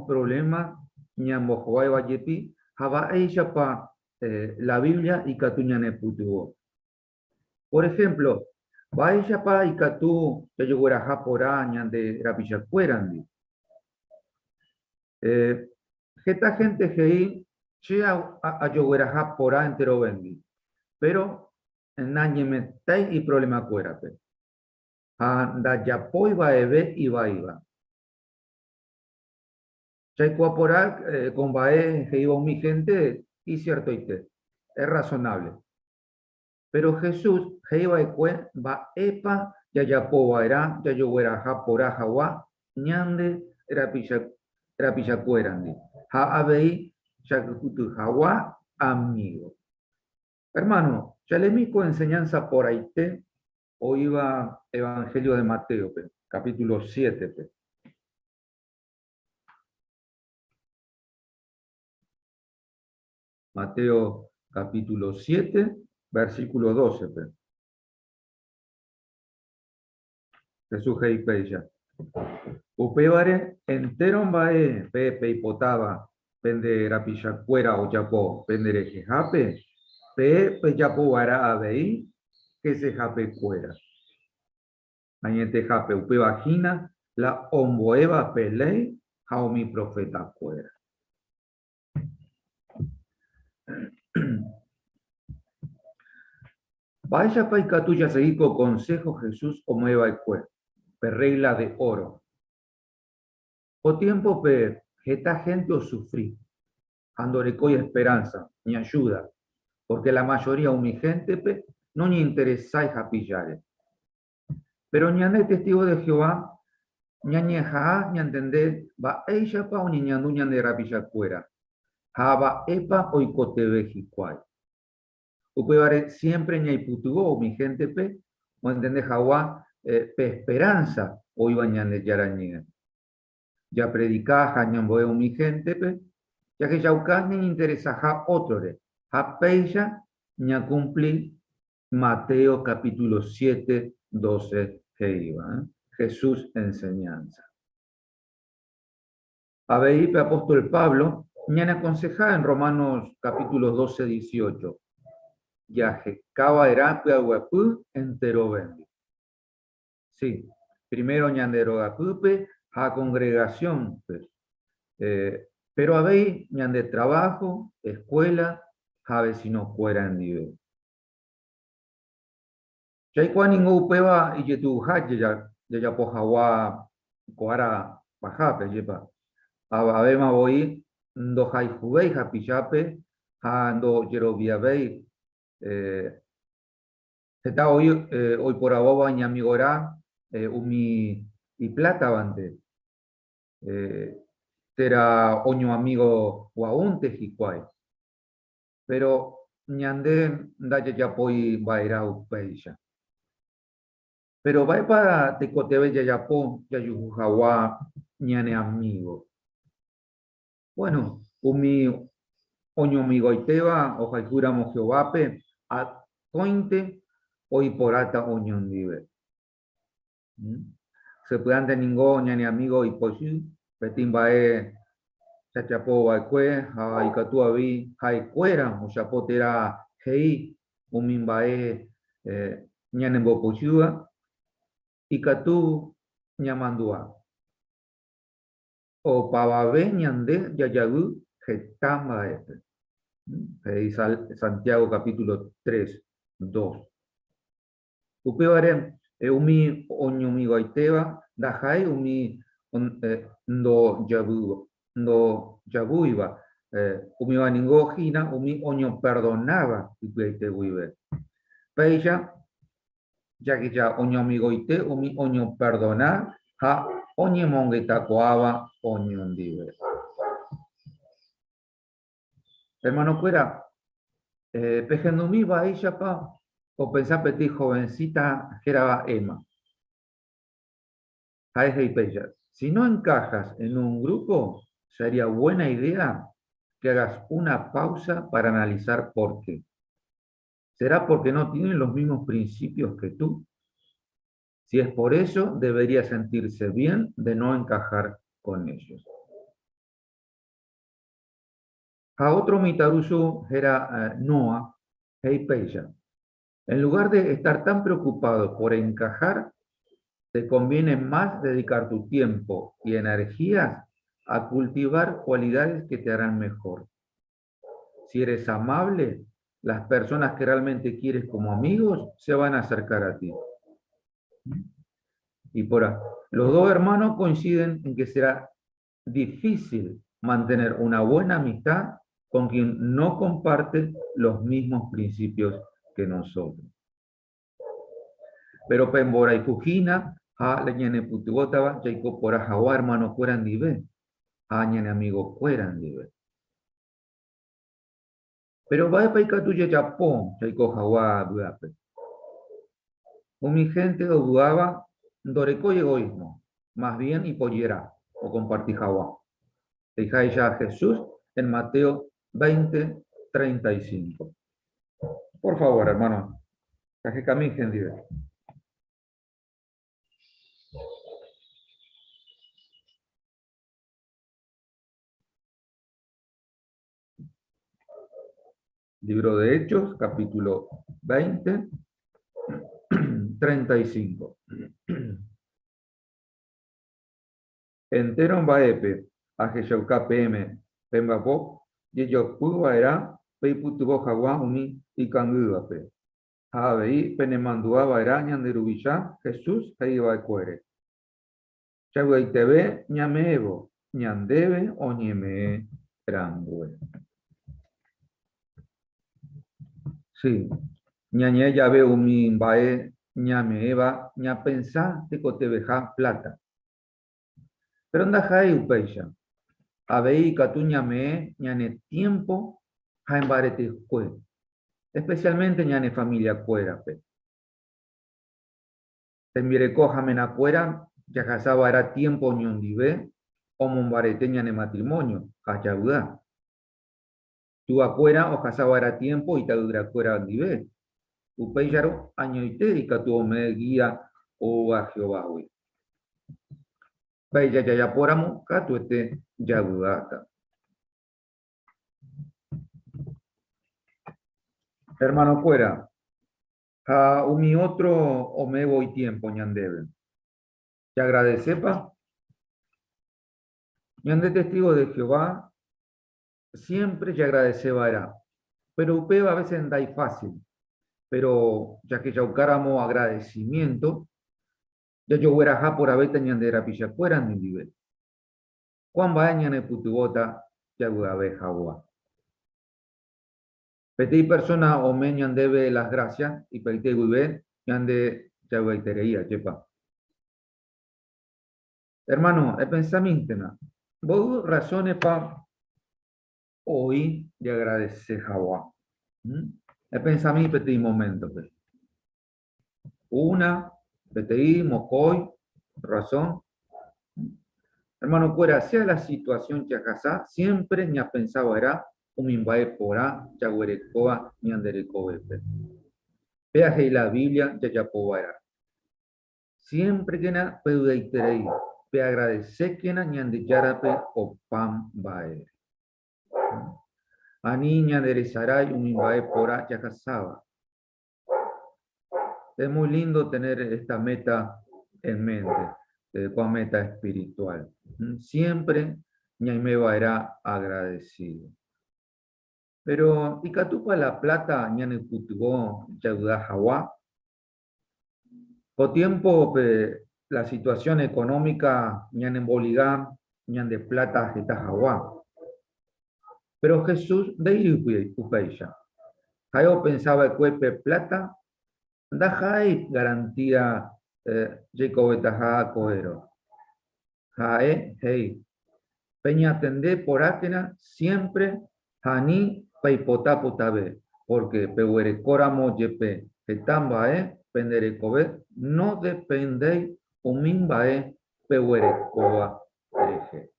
provléma ñambohováiva jepi ha mba'éichapa la Biblia ikatu ñanepytyvõ. Por ehémplo, mba'éichapa ikatu jajogueraha porã ñande rapichakuérandi? Heta hénte he'i che ajogueraha porã enterovéndi, péro nañemetéi iprovlemakuérape ha ndajapói va'eve ivaíva. Jaikuaa porã ko mba'e he'íva umi hénte isiertoite, es razonable. Péro Jesús he'i va'ekue mba'épa jajapo va'erã jajogueraha porã hag̃ua ñande rapichakuérandi ha avei jahupyty hag̃ua amígo. Hermano, jaleemi ko enseñanza porãite oĩva Evangelio de Mateo-pe, capítulo 7-pe. Mateo capítulo 7, versículo 12-pe. Jesús he'i péicha, Upévare entéro mba'e pe peipotáva pende rapichakuéra ojapo penderehehápe, peẽ pejapova'erã avei hesehapekuéra. Añetehápe upéva hína la ombo'éva pe léi ha umi profetakuéra. Mba'éichapa ikatu jasegi ko konsého Jesús ome'ẽ va'ekue, pe rrégla de óro? Ko tiémpope heta hénte osufri ha ndorekói esperánsa ni ajúda, pórke la majoría umi héntepe noñeinteresái hapicháre. Péro ñande testígo de Jehová ñañeha'ã ñantende mba'éichapa oñeñandu ñande rapichakuéra ha mba'épa oikotevẽ hikuái. Upévare siémpre ñaipytyvõ umi héntepe ontende hag̃ua pe esperánsa oĩva Ñandejára Ñe'ẽ. Japredika ha ñambo'e umi héntepe jahechauka ñañeinteresaha ótrore ha péicha ñakumpli Mateo capítulo 7, 12 he'íva, Jesús enseñanza. Avei pe apóstol Pablo ñaneakonseha en Romanos capítulo 12, 18, Jaheka va'erã py'aguapy enterovéndi. Sí, primero ñande rogapýpe ha kongregasiónpe, péro avei ñande traváho, eskuéla ha vesinokuéra ndive. Jaikuaa ningo upéva ijetu'uha jajapo hagua ko ára pahápe, ajépa. Avavéma voi ndohayhuvéi hapichápe ha ndojeroviavéi. Heta oĩ oiporavóva iñamigorã umi iplátavante, térã oñoamígo gua'únte hikuái. Péro ñande ndajajapói va'erã upéicha. Péro mba'épa tekotevẽ jajapo jajuhu hag̃ua ñane amígo? Buéno, umi oñoamigoitéva ohayhúramo Jehovápe akóinte oiporáta oñondive. Sapy'ánte ningo ñane amígo ipochy peteĩ mba'e jajapo va'ekue ha ikatu avei ha'ekuéra ojapo térã he'i umi mba'e ñanembopochýva, ikatu ñamandu'a. Opavave ñande jajavy heta mba'épe. He'i Santiago capítulo 3, 2. Upévare umi oñomigoitéva ndaha'éi umi ndojavýiva, umíva ningo hína umi oñoperdonáva ipyaite guive. Péicha jahecha oñoamigoite umi oñoperdona ha oñemongetakuaáva oñondive. Hermanokuéra, pehendumi mba'éichapa opensa peteĩ jovencita hérava Emma. Ha'e he'i péicha, Si no encajas en un grupo, sería buena idea que hagas una pausa para analizar por qué. ¿Será porque no tienen los mismos principios que tú? Si es por eso, debería sentirse bien de no encajar con ellos. Ha ótro mitãrusu héra Noah he'i péicha, En lugar de estar tan preocupado por encajar, te conviene más dedicar tu tiempo y energías a cultivar cualidades que te harán mejor. Si eres amable, las personas que realmente quieres como amigos se van a acercar a ti. Y por ahí, los dos hermanos coinciden en que será difícil mantener una buena amistad con quien no comparte los mismos principios que nosotros. Pero pe mborayhu hína ha la ñanepytyvõtava jaiko porã hag̃ua hermanokuéra ndive ha ñane amigokuéra ndive. Péro mba'épa ikatu jajapo jaiko hag̃ua vy'ápe? Umi hénte ovy'áva ndorekói egoísmo, mas bien ipojera okomparti hag̃ua. He'iháicha Jesús en Mateo 20, 35. Por favor, hermano, jahekami hendive. Libro de Hechos, capítulo 20, 35. Entéro mba'épe ahechauka peẽme pemba'apo jejopy va'erã peipytyvõ haguã umi ikangývape, ha avei penemandu'a va'erã ñande Ruvicha Jesús he'i va'ekuére. Javy'aiteve ñame'ẽvo, ñandéve oñeme'ẽ rangue. Sí, ñañe'ẽ jave umi mba'e ñame'ẽva ñapensa tekotevẽha pláta. Péro ndaha'éi upéicha. Avei ikatu ñame'ẽ ñane tiémpo ha imbaretekue, espesiálmente ñane familiakuérape. Tembireko ha menakuéra jahasa va'erã tiémpo oñondive omombarete ñane matrimónio ha javy'a. Tuvakuéra ohasa va'erã tiémpo ita'yrakuéra ndive, upéicharõ añoite ikatu ome'ẽ gía oúva Jehovágui. Péicha jajapóramo katuete javy'áta. Hermanokuéra, ha umi ótro ome'ẽvo itiémpo ñandéve, jagradesépa? Ñande testígo de Jehová siémpre jagradese va'erã. Péro upéva a vése ndaifásil. Péro jahechaukáramo agradesimiénto, jajogueraha porãvéta ñande rapichakuéra nendive. Ko'ã mba'e ñanepytyvõta javy'ave hag̃ua. Peteĩ persóna ome'ẽ ñandéve las grásias ipaite guive ñande javy'aiterei, ajépa? Hermano, epensamíntena, mboy razónepa oĩ jaagradese hag̃ua? Epensami peteĩ moméntope. Una, peteĩ, mokõi razón. Hermanokuéra, sea la situación jahasa, siempre ñapensa va'erã umi mba'e porã jaguerekóva ñande rekovépe. Péa he'i la Biblia jajapo va'erã. Siémprekena pevy'aiterei, peagradesékena Ñandejárape opa mba'ére. Ani ñanderesarái umi mba'e porã jahasáva. Es muy lindo tener esta meta en mente, ko'ã meta espiritual. Siempre ñaime va'erã agradecido. Pero ikatúpa la plata ñanepytyvõ javy'a haguã? Ko tiémpope la situasión ekonómika ñanemboliga ñande pláta heta hag̃ua. Péro Jesús nde'íri upéicha. Ha'e opensa va'ekue pe pláta ndaha'éi garantía jaikovetaha ko'ẽrõ. Ha'e he'i, Peñatende porãkena siémpre ha ani peipota potave, pórke peguerekóramo jepe heta mba'e pende rekove nodependéi umi mba'e peguerekóva rehe.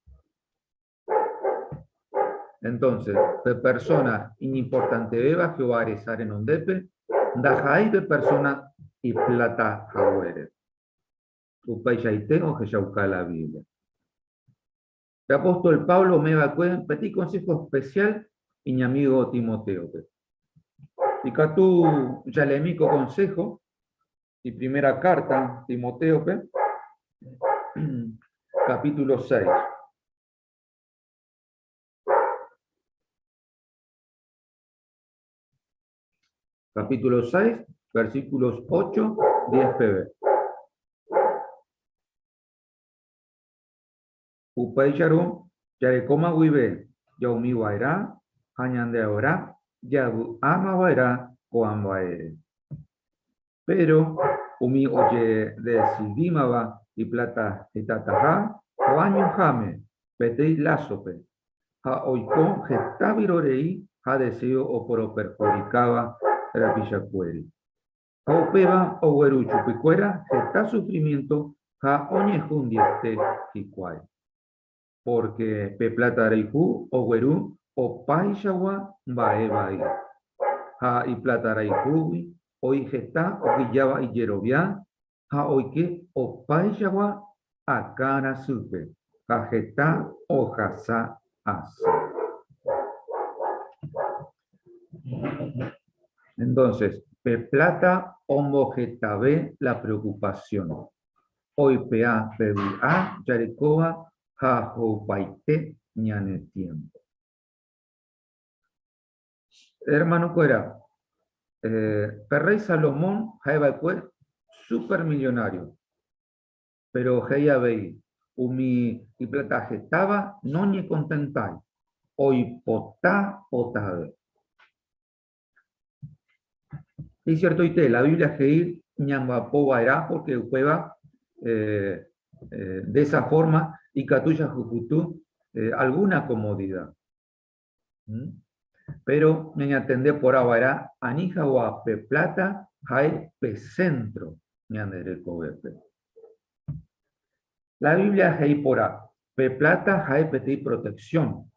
Entonces, pe persóna iñimportantevéva Jehová resa renondépe ndaha'éi pe persóna ipláta haguére. Upeichaite ohechauka la Biblia. Pe apóstol Pablo ome'ẽ va'ekue peteĩ konsého espesiál. iñamígo Timotéope. Ikatu jaleemi ko konsého iprimera kárta Timotéope, capítulo 6. Capítulo 6, versículos 8, 10 peve. Upéicharõ, jarekóma guive ja'umi va'erã ha ñandeaorã javy'áma va'erã ko'ã mba'ére. Péro umi ojedesidímava ipláta hetataha ho'añoháme peteĩ lásope ha oiko heta vyrorei ha deseo oporoperhudikáva rapichakuéri. Ha upéva ogueru chupekuéra heta sufrimiénto ha oñehundiete hikuái. Pórke pe pláta rayhu ogueru opaichagua mba'e vai. Ha ipláta rayhúgui oĩ heta ohejáva ijerovia ha oike opaichagua akã rasýpe ha heta ohasa asy. Entonces, pe plata ombohetave la preocupación, oipe'a pe vy'a jarekóva ha ho'upaite ñane tiempo. Hermanokuéra, pe rey Salomón ha'eva'ekue supermillonario, péro he'i avei umi iplata hetáva noñekontentái, oipota potave. Iciertoite, la Biblia he'i ñamba'apo va'erã porque upéva de esa forma ikatu jahukutu alguna comodidad. Péro ñañatende porã va'erã ani hag̃ua pe pláta ha'e pe séntro ñande rekovépe. La Biblia he'i porã, pe pláta ha'e peteĩ proteksión,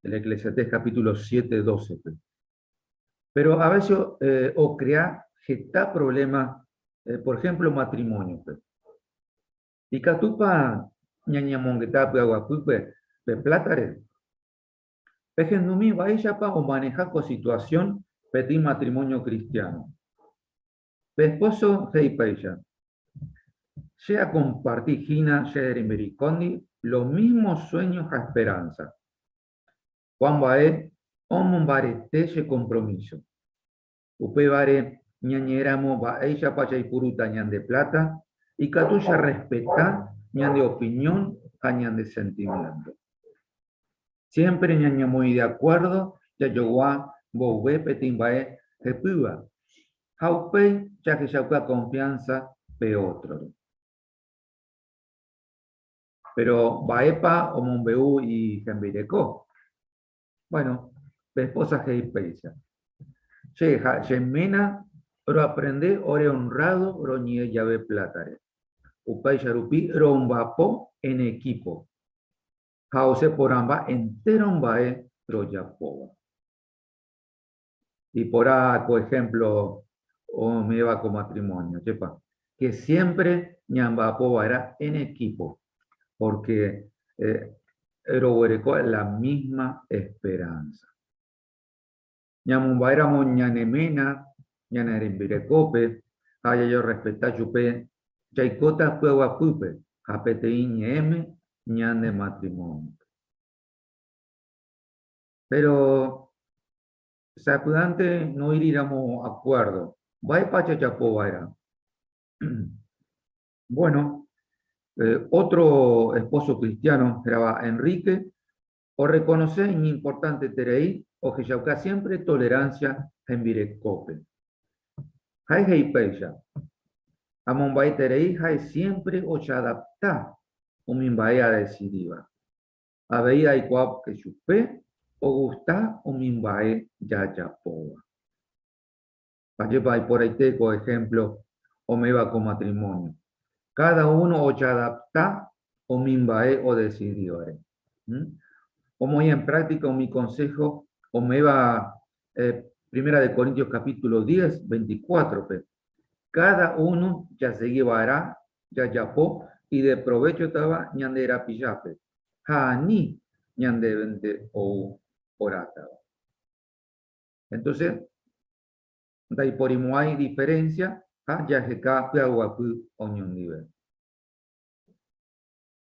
el Eclesiastés capítulo 7, 12-pe. Péro a vése okrea heta provléma, por ehémplo matrimóniope. Ikatúpa ñañemongeta py'aguapýpe pe plátare? Pehendumi mba'éichapa omaneha ko situasión peteĩ matrimónio kristiáno. Pe espóso he'i péicha, Che akomparti hína che rembirekóndi lo mísmo suéño ha esperánsa. Ko'ã mba'e omombarete che kompromíso. Upévare ñañe'ẽramo mba'éichapa jaipurúta ñande pláta, ikatu jarrespeta ñande opinión ha ñande sentimiénto. Siémpre ñañemoĩ de akuérdo jajogua mboyve peteĩ mba'e hepýva, ha upéi jahechauka konfiánsa pe ótrore. Péro mba'épa omombe'u ihembireko? Bueno, pe esposa he'i péicha, Che ha che ména roaprende ore honrado roñe'ẽ jave plátare. Upéicha rupi romba'apo en equipo ha osẽ porãmba entéro mba'e rojapóva. Iporã ko ehémplo ome'ẽva ko matrimonio, chépa? Ke siémpre ñamba'apo va'erã en equipo, pórke roguereko la mísma esperánsa. Ñamomba'éramo ñane ména, ñane rembirekópe ha jajorrespeta chupe, jaikóta py'aguapýpe ha peteĩ ñe'ẽme ñane matrimóniope. Péro sapy'ánte noĩriramo akuérdo, mba'épa jajapo va'erã? Bueno, ótro espóso kristiáno hérava Enrique orrekonose iñimportanteterei ohechauka siémpre toleránsia hembirekópe. Ha'e he'i péicha, Amomba'eterei ha'e siémpre ojeadapta umi mba'e adesidíva. Avei aikuaa ke chupe ogusta umi mba'e jajapóva. Ajépa iporãite ko ehémplo ome'ẽva ko matrimónio. Káda uno ojadapta umi mba'e odesidívare. Omoĩ en práktika umi konsého ome'ẽva Primera de Corintios capítulo 10, 24-pe. Káda uno jasegi va'erã jajapo ideprovéchotava ñande rapichápe, ha ani ñandévente ou porãtava. Entonces, ndaiporimo'ãi diferencia ha jaheka py'aguapy oñondive.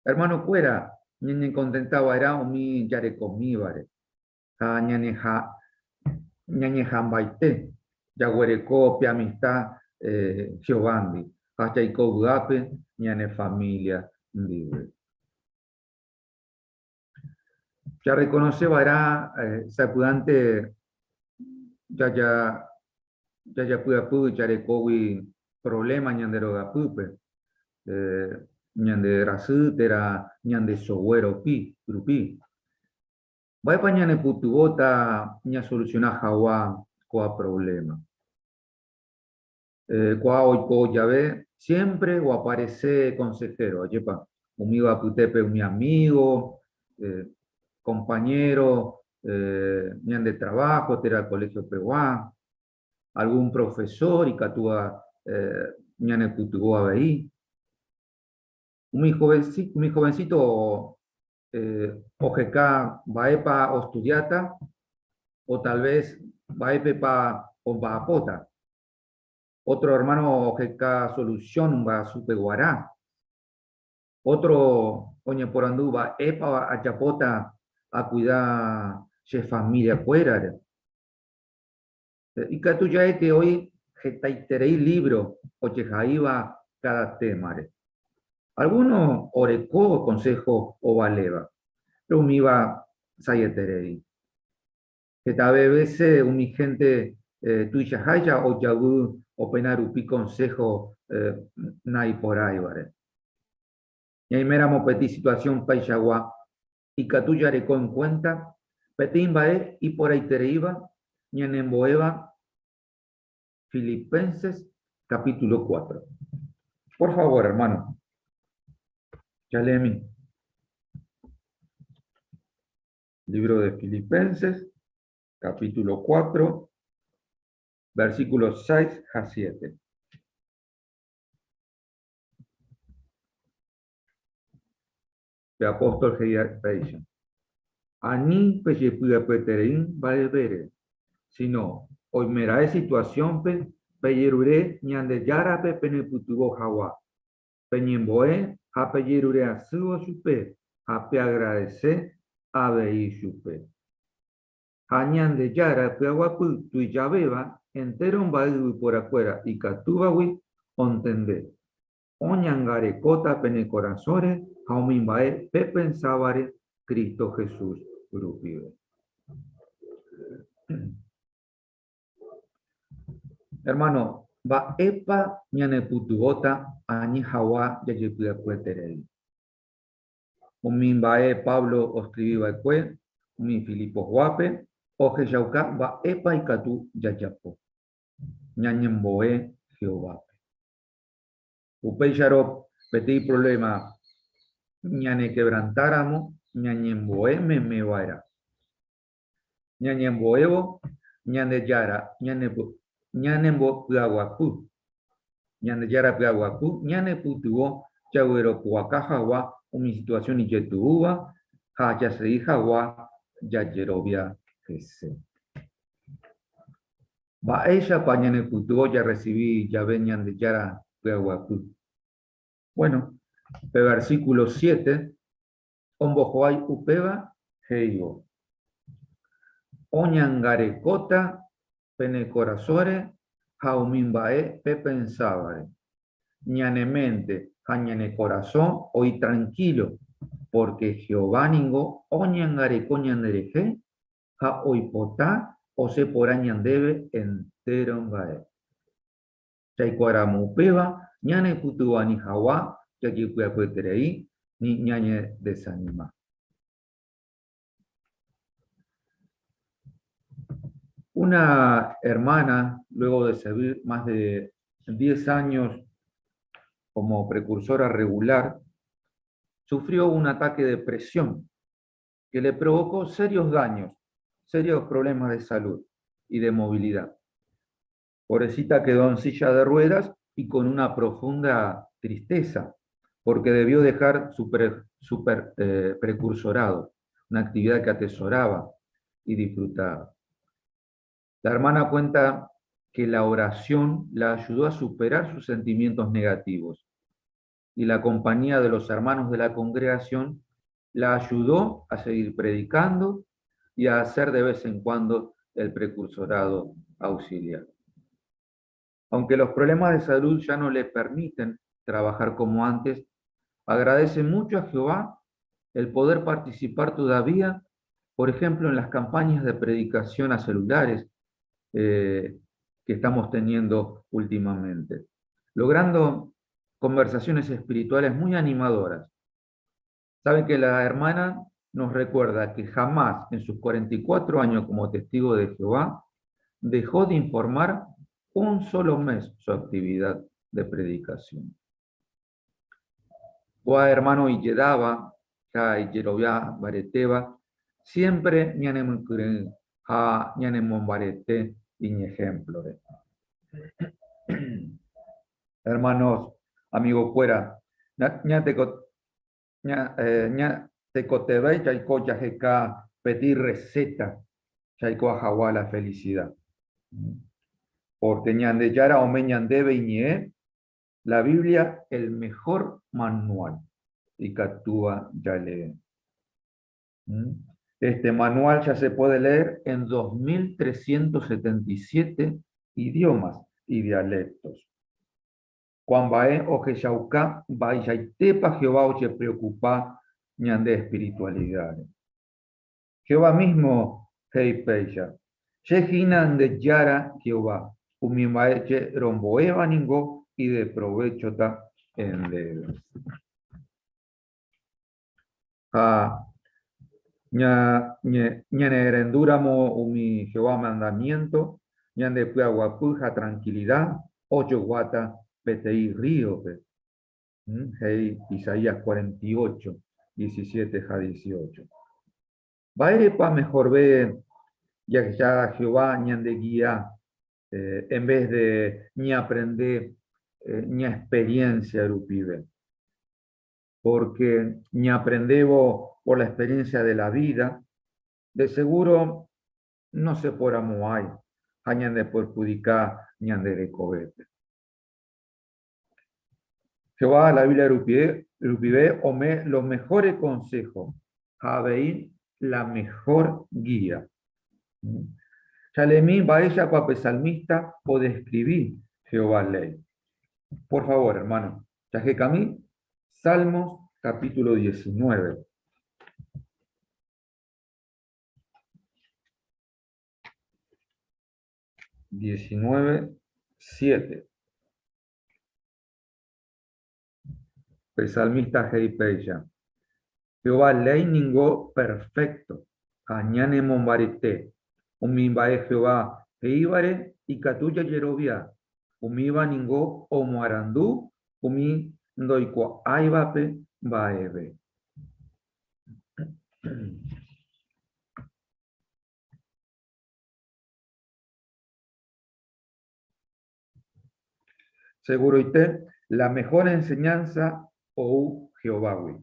Hermano-kuéra, ñañekontentava'erã umi jarekomívare ha ñañeha'ãmbaite jaguereko pe amista Jehovándi ha jaiko vy'ápe ñane familia ndive. Jarrekonose va'erã sapy'ánte jajapy'apy jarekógui provléma ñande rogapýpe, ñande rasy térã ñande sogue rupi. Mba'épa ñanepytyvõta ñasolusiona hag̃ua ko'ã provléma? Ko'ã oiko jave siémpre oaparese konsehéro, ajépa? Umíva apytépe umi amígo, kompañéro ñande traváho térã kolehiopegua, algún profesór ikatúva ñanepytyvõ avei. Umi hovensíto oheka mba'épa ostudiáta o tal ves mba'épepa omba'apóta. Ótro ermáno oheka solusión mba'asýpe guarã. Ótro oñeporandu mba'épa ajapóta akuida che familiakuérare. Ikatu ja'e ke oĩ hetaiterei lívro ojehaíva káda témare. Algúno oreko konsého ovaléva, péro umíva sa'ieterei. Hetave vése umi hénte tuichaháicha ojavy opena rupi konsého naiporãivare. Ñaiméramo peteĩ situasión peichagua, ikatu jareko enkuénta peteĩ mba'e iporãitereíva ñanembo'éva Filipenses capítulo 4. Por favor, hermano, jaleemi. Libro de Filipenses, capítulo 4, versículos 6 a 7. Pe apóstol he'i péicha, Ani pejepy'apyeterei mba'evére, síno oimeraẽ situasiónpe pejerure Ñandejárape penepytyvõ hag̃ua, peñembo'e ha pejerure asývo chupe ha peagradese avei chupe. Ha Ñandejára py'aguapy tuichavéva entéro mba'e yvyporakuéra ikatúvagui ontende, oñangarekóta pene korasõre ha umi mba'e pepensávare Cristo Jesús rupive. Hermano, mba'épa ñanepytyvõta ani hag̃ua jajepy'apyeterei? Umi mba'e Pablo oskrivi va'ekue umi Filiposguápe ohechauka mba'épa ikatu jajapo. Ñañembo'e Jehovápe. Upéicharõ peteĩ provléma ñanekevrantáramo ñañembo'e meme va'erã. Ñañembo'évo Ñandejára ñanembopy'aguapy. Ñandejára py'aguapy ñanepytyvõ jagueropu'aka hag̃ua umi situasión ijetu'úva ha jasegi hag̃ua jajerovia hese. Mba'éichapa ñanepytyvõ jarresivi jave Ñandejára py'aguapy? Bueno, pe versíkulo siete ombohovái upéva he'ívo, Oñangarekóta pene korasõre ha umi mba'e pepensávare. Ñane ménte ha ñane korasõ oĩ trankílo, pórke Jehová ningo oñangareko ñanderehe ha oipota osẽ porã ñandéve entéro mba'e. Jaikuaáramo upéva, ñanepytyvõ ani hag̃ua jajepy'apyeterei ni ñañedesanima. Una hermana, luego de servir más de 10 años como precursora regular, sufrió un ataque de depresión que le provocó serios daños, serios problemas de salud y de movilidad. Pobrecita quedó en silla de ruedas y con una profunda tristeza, porque debió dejar su, eh, precursorado, una actividad que atesoraba y disfrutaba. La hermana cuenta que la oración la ayudó a superar sus sentimientos negativos y la compañía de los hermanos de la congregación la ayudó a seguir predicando y a hacer de vez en cuando el precursorado auxiliar. Aunque los problemas de salud ya no le permiten trabajar como antes, agradece mucho a Jehová el poder participar todavía, por ejemplo, en las campañas de predicación a celulares eh, que estamos teniendo últimamente, logrando conversaciones espirituales muy animadoras. Saben que la hermana nos recuerda que jamás en sus 44 años como testigo de Jehová dejó de informar un solo mes su actividad de predicación. Ko'ã hermano ijedáva ha ijerovia mbaretéva siempre ñanemykyre'ỹ ha ñanemombarete iñehémplore. Hermanos, amigokuéra, ñatekotevẽ jaiko jaheka peteĩ receta jaiko hag̃ua la felicidad. Porque Ñandejára ome ñandéve iñe'ẽ, la Biblia el mejor manual ikatúva jalee. Este manual ya se puede leer en 2377 idiomas y dialectos. Ko'ã mba'e ohechauka mba'eichaitépa Jehová ojepreokupa ñande espiritualidáre. Jehová mismo he'i péicha, Che hína nde Jára Jehová, umi mba'e che rombo'éva ningo ideprovéchota ndéve. Ha ñane'ẽrendúramo umi Jehová mandamiénto, ñande py'aguapy ha trankilida ojoguáta peteĩ rríope, he'i Isaías 48, 17 ha 18. Mba'érepa mehorve jahecha Jehová ñandegia en vez de ñaaprende ñaexperiénsia rupive? Pórke ñaaprendévo por la experiencia de la vida, de seguro no se poramo'ãi ha ñandeperhudika ñande rekovépe. Jehová la Biblia rupive ome los mejores consejos ha avei la mejor guía. Jaleemi mba'éichapa pe salmista odescribi Jehová léi. Por favor, hermano, jahekami Salmos capítulo 19. 19, 7. Pe salmista he'i péicha, Jehová léi ningo perfékto ha ñanemombarete. Umi mba'e Jehová he'ívare ikatu jajerovia, umíva ningo omoarandu umi ndoikuaáivape mba'eve. Seguroite, la mejor enseñanza ou Jehovágui,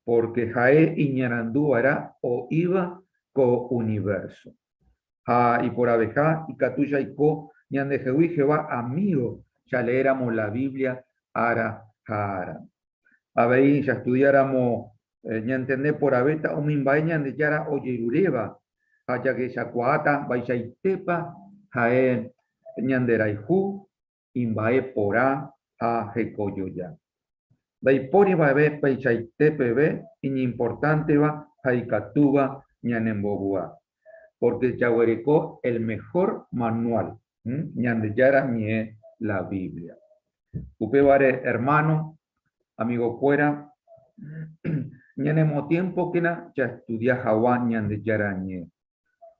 pórke ha'e iñarandu va'erã oĩva ko univérso. Ha iporãveha ikatu jaiko ñandehegui Jehová amígo jaleéramo la Biblia ára ha ára. Avei jastudiáramo ñantende porãvéta umi mba'e Ñandejára ojeruréva ha jahechakuaáta mba'eichaitépa ha'e ñanderayhu, imba'e porã ha hekojoja. Ndaipóri va'eve peichaite peve iñimportánteva ha ikatúva ñanembovy'a, pórke jaguereko el mehór manuál, Ñandejára Ñe'ẽ, la Biblia. Upévare, ermáno, amigokuéra, ñanemotiémpokena jastudia hag̃ua Ñandejára Ñe'ẽ.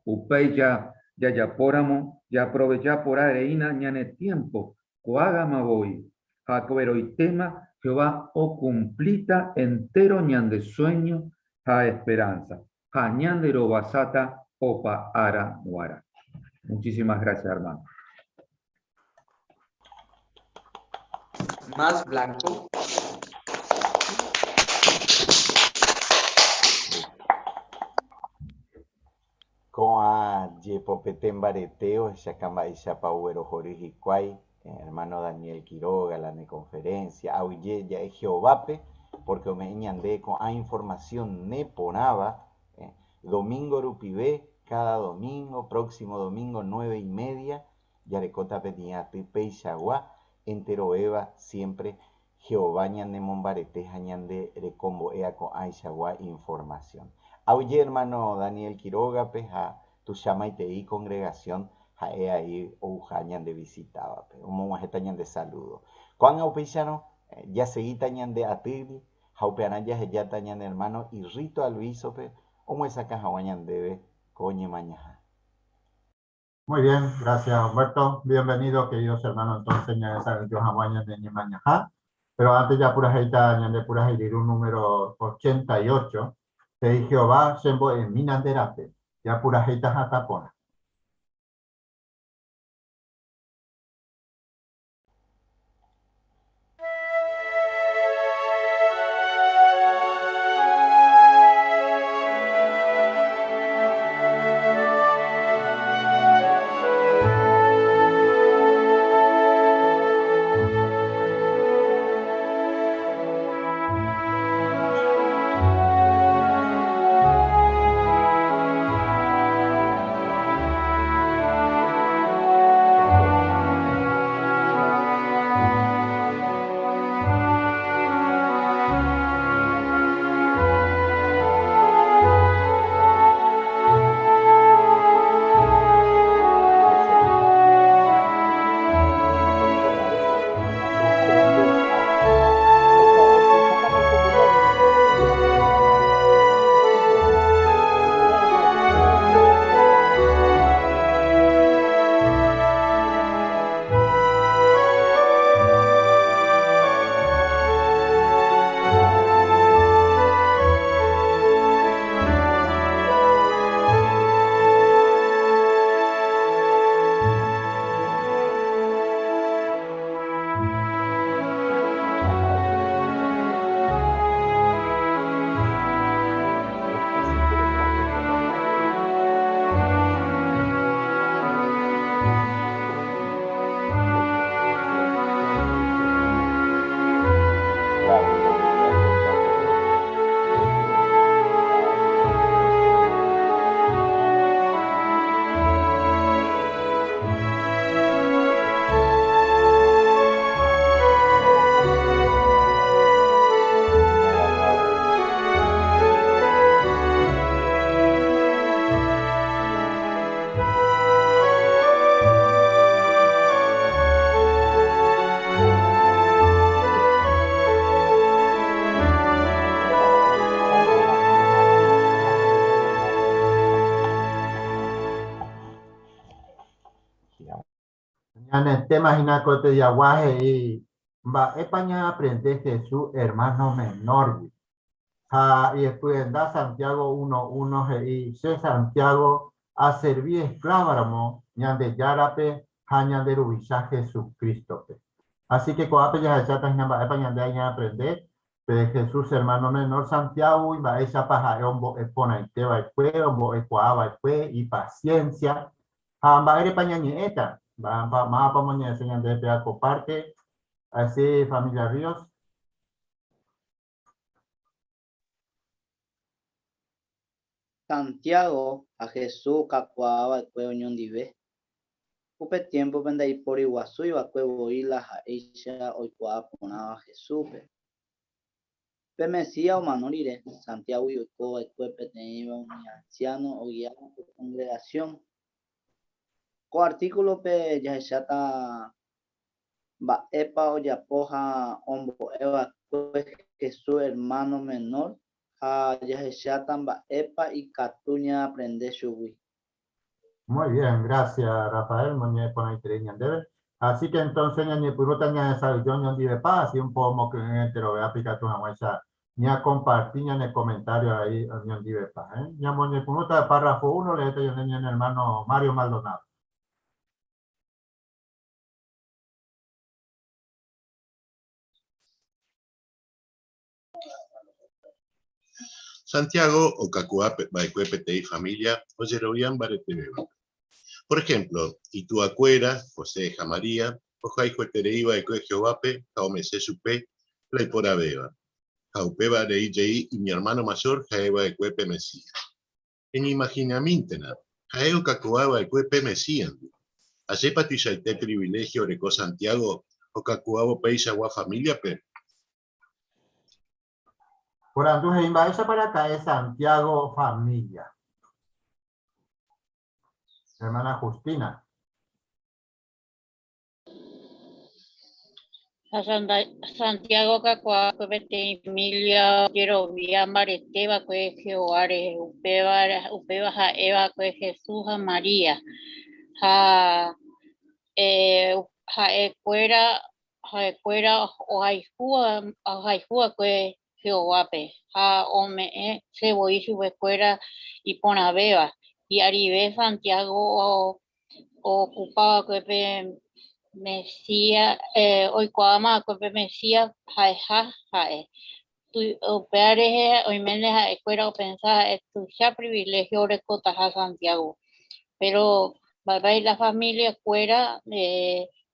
Upéicha jajapóramo, jaaprovecha porã reína ñane tiémpo ko'ág̃ama voi, ha ko'ẽrõitéma Jehová okumplíta entéro ñande suéño ha esperánsa, ha ñanderovasáta opa ára g̃uarã. Muchísimas gracias, hermano. Más blanco. Ko'ã jepopete mbarete ohechaka mba'éichapa oguerohory hikuái hermano Daniel Quiroga la ne conferencia, aguyje ja'e Jehovápe porque ome'ẽ ñande ko'ã información neporãva domingo rupive, cada domingo, próximo domingo 9:30 jarekóta peteĩ aty peichagua enterovéva siempre Jehová ñanemombarete ha ñande rekombo'éa ko'ãichagua información. Aguyje hermano Daniel Quiroga-pe ha tuichamaitei congregación ha'e aí ouha ñande visitávape. Omog̃uahẽta ñande saludo. Ko'ág̃a upéicharõ jasegíta ñande atýgui ha upearã jahejáta ñane hermano Irrito Alviso-pe omyesakã hag̃ua ñandéve ko ñemañaha. Muy bien, gracias Humberto. Bienvenido, queridos hermanos, entonces ñanesa'ỹijo hag̃ua ñane ñemañaha. Pero antes japurahéita ñande puraheiriru número 88, he'i Jehová chembo'emína nde rape, japurahéita hatã porã. Ñane tema hína ko tediagua he'i mba'épa ñaaprende Jesús hermano menor-gui. Ha ipyenda Santiago 1:1 he'i, Che Santiago aservi esclava-ramo Ñandejárape ha ñande Ruvicha Jesucristo-pe. Así que ko'ápe jahecháta hína mba'épa ñande ñaaprende pe Jesús hermano menor Santiago-gui, mba'éichapa ha'e ombo'e porãite va'ekue, ombo'ekuaa va'ekue, ipaciencia, Ha mba'érepa ñañe'ẽta? Mávapa omoñe'ẽse ñandéve péva ko párte? Así, familia Ríos. Santiago ha Jesús okakuaa va'ekue oñondive. Upe tiémpope ndaiporiguasúi va'ekue voi la ha'éicha oikuaa porãva Jesúspe. Pe Mesías omano rire, Santiágogui oiko va'ekue peteĩva umi ansiáno ogiáva pe kongregasión. Ko artíkulope jahecháta mba'épa ojapo ha ombo'e va'ekue Jesús ermáno menór ha jahecháta mba'épa ikatu ñaaprende chugui. Muy bien, gracias Rafael, moñe'ẽ porãiterei ñandéve. Así que entonces ñañepyrũta ñahesa'ỹijo ñondivepa, así un poco moky'ỹ enterovéape ikatu hag̃uáicha ñakomparti ñane comentario ahí oñondivepa. ¿Eh? Ñamoñepyrũta párrafo 1, leéta ñande ñane hermano Mario Maldonado. Santiago okakuaa va'ekue peteĩ familia ojerovia mbaretevévape. Por ejemplo, ituakuéra, José ha María, ohayhueterei va'ekue Jehovápe ha omese chupe la iporãvéva. Ha upéva rei jey iñermáno majór ha'e va'ekue pe Mesías. Eñeimahinamíntena, ha'e okakuaa va'ekue pe Mesíasndi. Ajépa tuichaite priviléhio oreko Santiago okakuaávo peichagua famíliape? Porandu he'i mba'éichapa raka'e Santiago familia. Hermana Justina. Ha Santiago kakuaa va'ekue peteĩ família ojerovia mbarete va'ekue Jehová rehe, upéva ha'e va'ekue Jesús ha María. Ha ha'ekuéra ohayhu va'ekue Jehovápe ha ome'ẽse voi chupekuéra iporãvéva. Hi'arive Santiago ookupa va'ekue pe Mesías, oikuaáma va'ekue pe Mesías ha'eha ha'e. Upéva rehe oiméne ha'ekuéra opensa ha'e tuicha priviléhio orekotaha Santiago. Péro mba'épa la familiakuéra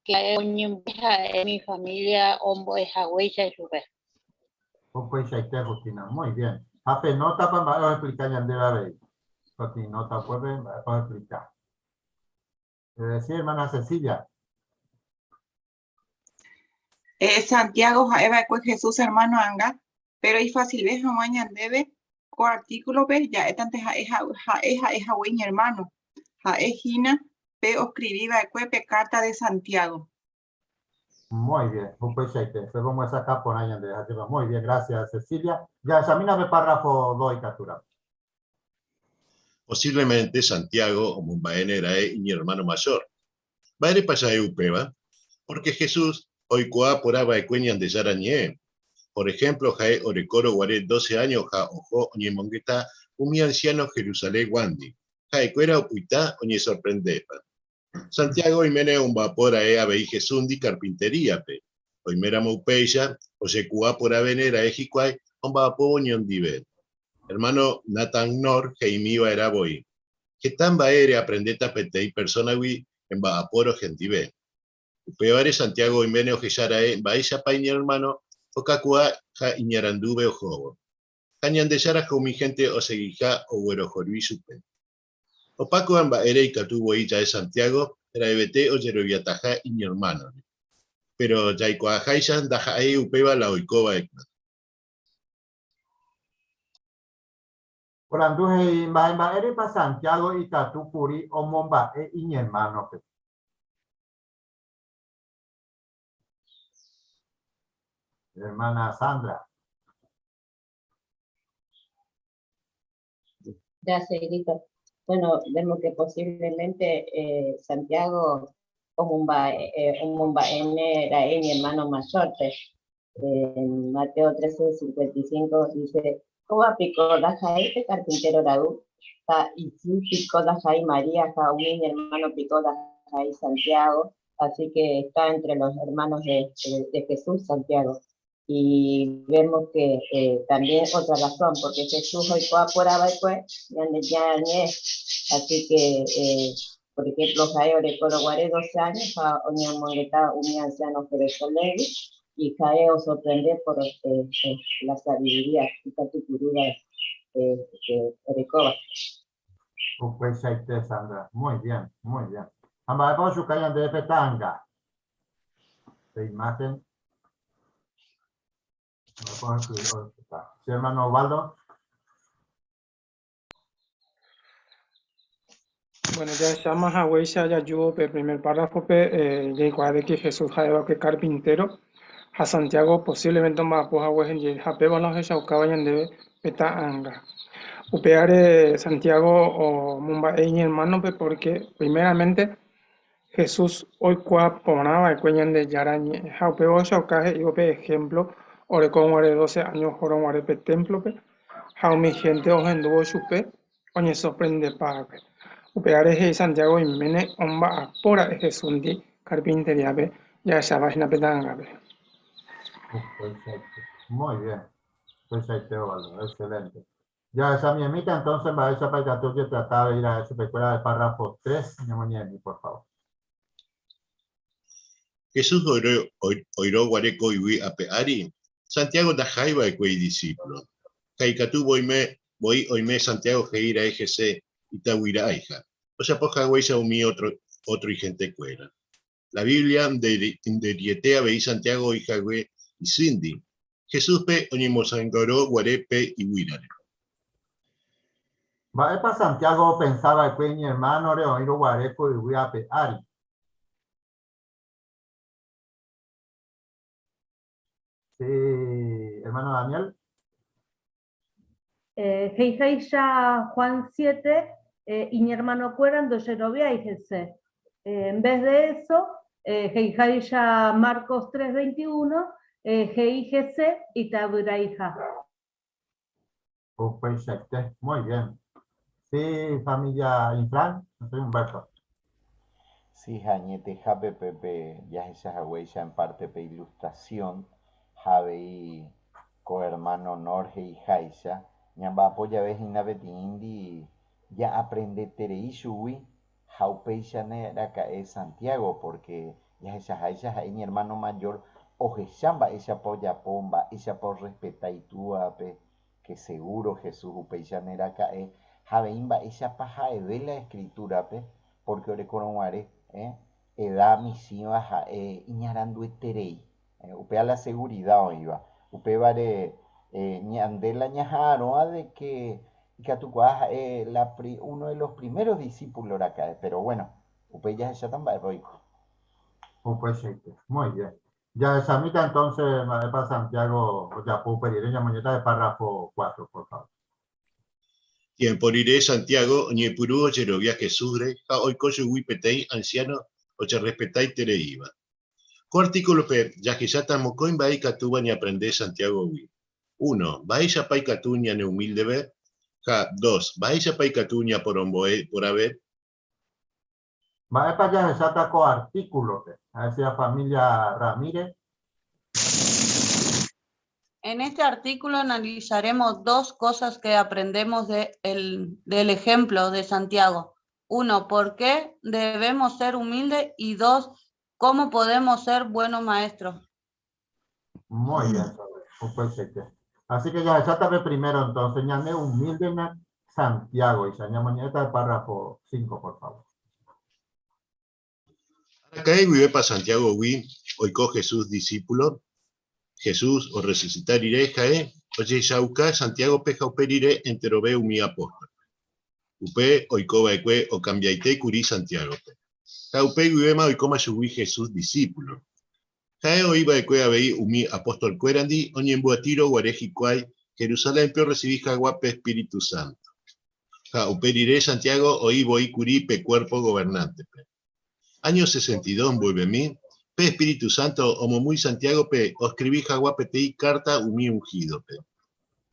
ke oñembo'e ha'e umi família ombo'e haguéicha chupe. Upeichaite, Justina. Muy bien. Ha pe nótapa mba'e oexplika ñandéve avei. Peteĩ nóta upépe mba'épa oexplika. Sí, hermana Cecilia. Santiago ha'e va'ekue Jesús hermano anga, péro ifasilve hag̃ua ñandéve ko artíkulope ja'étante ha'e ha'e hague iñermáno. Ha'e hína pe oskrivi va'ekue pe kárta de Santiago. Muy bien, upeichaite. Pe omyesakã porã ñande. Ajépa. Muy bien, gracias, Cecilia. Jahechamína pe párrafo 2 ikatúramo. Posiblemente Santiago omomba'éne ra'e iñermáno mayor. Mba'érepa ja'e upéva? Pórke Jesús oikuaa porã va'ekue Ñandejára Ñe'ẽ. Por ehémplo, ha'e orekórõ guare doce áño ha oho oñemongeta umi ansiáno Jerusalenguándi, ha'ekuéra opyta oñesorprendépa. Santiago oiméne omba'apo ra'e avei Jesúsndi karpinteríape. Oiméramo upéicha, ojekuaa porãvéne ra'e hikuái omba'apóvo oñondive. Ermáno Nathan Knorr he'imi va'erã voi, Heta mba'e reaprendéta peteĩ persónagui emba'apórõ hendive. Upévare Santiago oiméne ohecha ra'e mba'éichapa iñermáno okakuaa ha iñaranduve ohóvo. Ha Ñandejára ha umi hénte osegiha oguerohory chupe. Opa ko'ã mba'ére ikatu voi ja'e Santiago raẽvete ojeroviataha iñermánore. Péro jaikuaaháicha ndaha'éi upéva la oiko va'ekue. Porandu he'i, Mba'e mba'érepa Santiago ikatu kuri omomba'e iñermánope? Hermana Sandra. Gracias, Higuito. Bueno, vemos que posiblemente eh, Santiago omomba'éne ra'e iñermano mayor-pe. En Mateo 13:55 dice, Kóva piko ndaha'éi pe carpintero ra'y? Ha isy piko ndaha'éi María ha umi iñermano piko ndaha'éi Santiago? Así que está entre los hermanos de, de Jesús, Santiago. Y vemos que eh, también otra razón, porque Jesús oikuaa porã va'ekue Ñandejára ñe'ẽ. Así que, eh, por ejemplo, ha'e orekórõ guare 12 años ha oñemongeta umi anciano Jerusaléngui y ha'e osorprende por eh, eh, la sabiduría ikatupyrýva eh, eh, orekóva. Upeichaite, Sandra. Muy bien, muy bien. Ha mba'épa ochuka ñandéve pe ta'anga? Pe imagen. Sí, hermano Osvaldo. Bueno, jahecháma haguéicha jajúvo pe primer párrafope, eh, jaikuaa de que Jesús ha'eva'ekue carpintero ha Santiago posiblemente omba'apo hague hendive ha péva la ohechaukáva ñandéve pe ta'anga. Upévare Santiago omomba'e iñermánope porque primeramente Jesús oikuaa porã va'ekue Ñandejára Ñe'ẽ, ha upéva ohechauka he'ívo pe ehémplo orekórõ guare doce áño ohórõ guare pe témplope, ha umi hénte ohendúvo chupe oñesorprendepa va'ekue. Upévare he'i Santiago oiméne omba'apo ra'e Jesúsndi karpinteriápe jahecháva hína pe ta'angápe. Upeichaite. Muy bien. Upeichaite, Osvaldo. Excelente. Jahechamiemíta entonces mba'éichapa ikatu ojetrata avei ra'e chupekuéra de párrafo 3, ñamoñe'ẽmi, por favor. Jesús oirõ guare ko yvy ape ári, Santiago ndahái va'ekue idisípulo. Ha ikatu voime voi oime Santiago he'i ra'e hese itaguy'aiha, ojapo haguéicha umi ótro ihentekuéra. La Biblia nde'iriete avei Santiago oĩ hague isýndi, Jesúspe oñemosãingorõ guare pe iguýrare. Mba'épa Santiago opensa va'ekue iñermánore oĩrõ guare ko yvy ape ári? Sí, hermano Daniel. He'iháicha Juan 7, iñermanokuéra ndojeroviái hese. En vez de eso, he'iháicha Marcos 3:21, he'i hese itavyraiha. Upeichaite, muy bien. Sí, familia Infran, soy Humberto. Sí, ha añetehápe pe jahecha haguéicha en parte pe ilustración ha avei ko hermano Knorr he'iháicha, ñamba'apo jave hína peteĩndi ja'aprendeterei chugui ha upéichane raka'e Santiago, pórke jahechaháicha ha'e iñermáno majór ohecha mba'éichapa ojapo, mba'éichapa orrespeta itúvape, ke segúro Jesús upéichane raka'e, ha avei mba'éichapa ha'eve la Escritúrape, pórke orekorõguare, eda michĩva ha'e iñarandueterei. Upéva la segurida oĩva. Upévare ñande la ñaha'arõva de ke ikatukuaa ha'e la uno de los primeros discípulos raka'e, pero bueno, upéi jahecháta mba'épa oiko. Upeichaite. Muy bien. Jahechamíta entonces mba'épa Santiago ojapo upe rire, ñamoñéta de párrafo 4, por favor. Tiémpo rire Santiago oñepyrũ ojerovia Jesúsre ha oiko chugui peteĩ ansiáno ojerrespetaitereíva. Ko artíkulope jahecháta mokõi mba'e ikatúva ñaaprende Santiágogui. Uno, mba'éichapa ikatu ñaneumíldeve? Ha dos, mba'éichapa ikatu ñaporombo'e porãve? Mba'épa jahecháta ko artíkulope? Ha'éicha família Ramírez. En este artículo analizaremos dos cosas que aprendemos de el, del ejemplo de Santiago. Uno, ¿por qué debemos ser humildes? Y dos, ¿cómo podemos ser buenos maestros? Muy bien, upeichaite. Así que jahecháta pe primero entonces, ñane humíldena Santiago-icha. Ñamoñe'ẽta el párrafo 5, por favor. Araka'e guivépa Santiago-gui oiko Jesús disípulo? Jesús orresusita rire ha'e ojehechauka Santiágope ha upe rire enterove umi apóstolpe. Upe oiko va'ekue okambiaite kuri Santiágope. Ha upe guivéma oikóma chugui Jesús disípulo. Ha'e oĩ va'ekue avei umi apostolkuérandi oñembyatýrõ guare hikuái Jerusalénpe orresivi hag̃ua pe espíritu sánto. Ha upe rire Santiago oĩ voi kuri pe kuérpo governántepe. Áño 62 mboyvemi, pe espíritu sánto omomýi Santiágope oskrivi hag̃ua peteĩ kárta umi unhídope.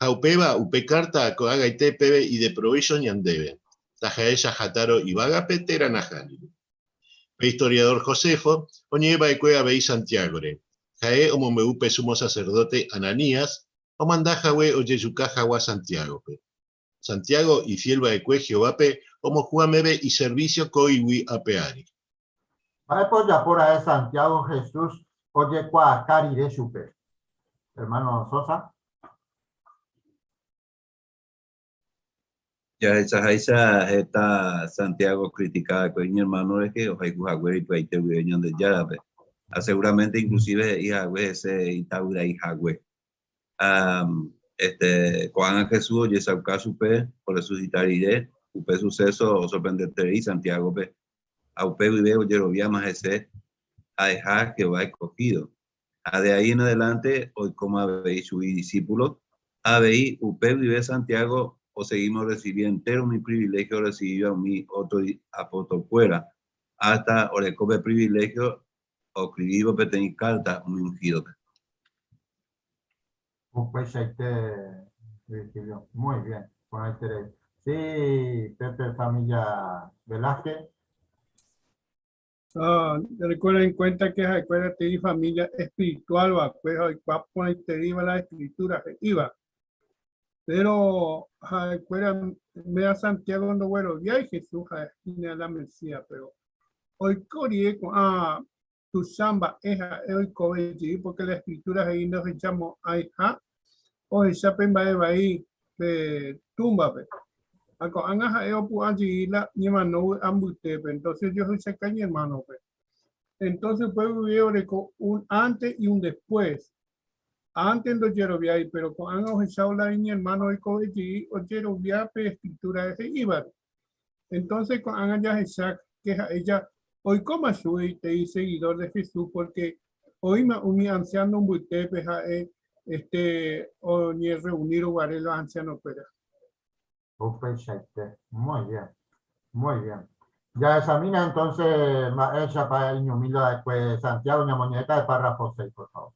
Ha upéva upe kárta ko'ag̃aite peve ideprovécho ñandéve, taha'e jahatárõ yvágape térã nahániri. Pe istoriadór Josefo oñe'ẽ va'ekue avei Santiágore. Ha'e omombe'u pe súmo saserdóte Ananías omanda hague ojejuka hag̃ua Santiágope. Santiago ifiél va'ekue Jehovápe omohu'ã meve iservísio ko yvy ape ári. Mba'épa ojapo ra'e Santiago Jesús ojekuaaka rire chupe? Hermano Sosa. Jahechaháicha heta Santiago okritika va'ekue iñermáno rehe ohayhu haguére ipy'aite guive Ñandejárape, ha seguramente inclusive he'i hague hese itavyrai hague. Ha este, ko'ág̃a Jesús ojechauka chupe orresusita rire, upe suceso osorprendeterei Santiágope, ha upe guive ojeroviáma hese ha'eha Jehová escogido. Ha de ahí en adelante oikóma avei chugui disípulo, ha avei upe guive Santiago osegíma orresivi entéro umi priviléhio orresivíva umi ótro apostolkuéra, hasta oreko pe priviléhio Oskrivívo peteĩ kárta umi unhídope. Upeichaite, Virgilio. Muy bien, porãiterei. Sí, Pepe familia Velázquez. Ah, recuerda en cuenta que ha'ekuéra peteĩ familia espiritual va'ekue ha oikuaa porãitereíva la escritura he'íva. Pero ha'ekuéra méva Santiago ndogueroviái Jesús ha'e hína la Mesías, pero oiko rire ko'ã tuicha mba'e ha'e oikove jey porque la escritura he'i ndohechamo'ãiha ohecha pe mba'e vai pe túmbape. Ha ko'ág̃a ha'e opu'ã jey la ñemano vy'a mbytépe, entonces ojohechauka iñermánope. Entonces upe guive oreko un antes y un después. Antes ndojeroviái, pero ko'ág̃a ohechávo la iñermáno oikove jey ojerovia pe escritura he'ívare. Entonces ko'ág̃a jahecha ke ha'e ja oikóma chugui peteĩ seguidor de Jesús porque oĩma umi anciano mbytépe ha'e este oñerreunírõ guare los ancianokuéra. Upeichaite. Muy bien. Muy bien. Jahechamína entonces mba'éichapa iñumílde va'ekue Santiago ñamoñe'ẽta de párrafo 6, por favor.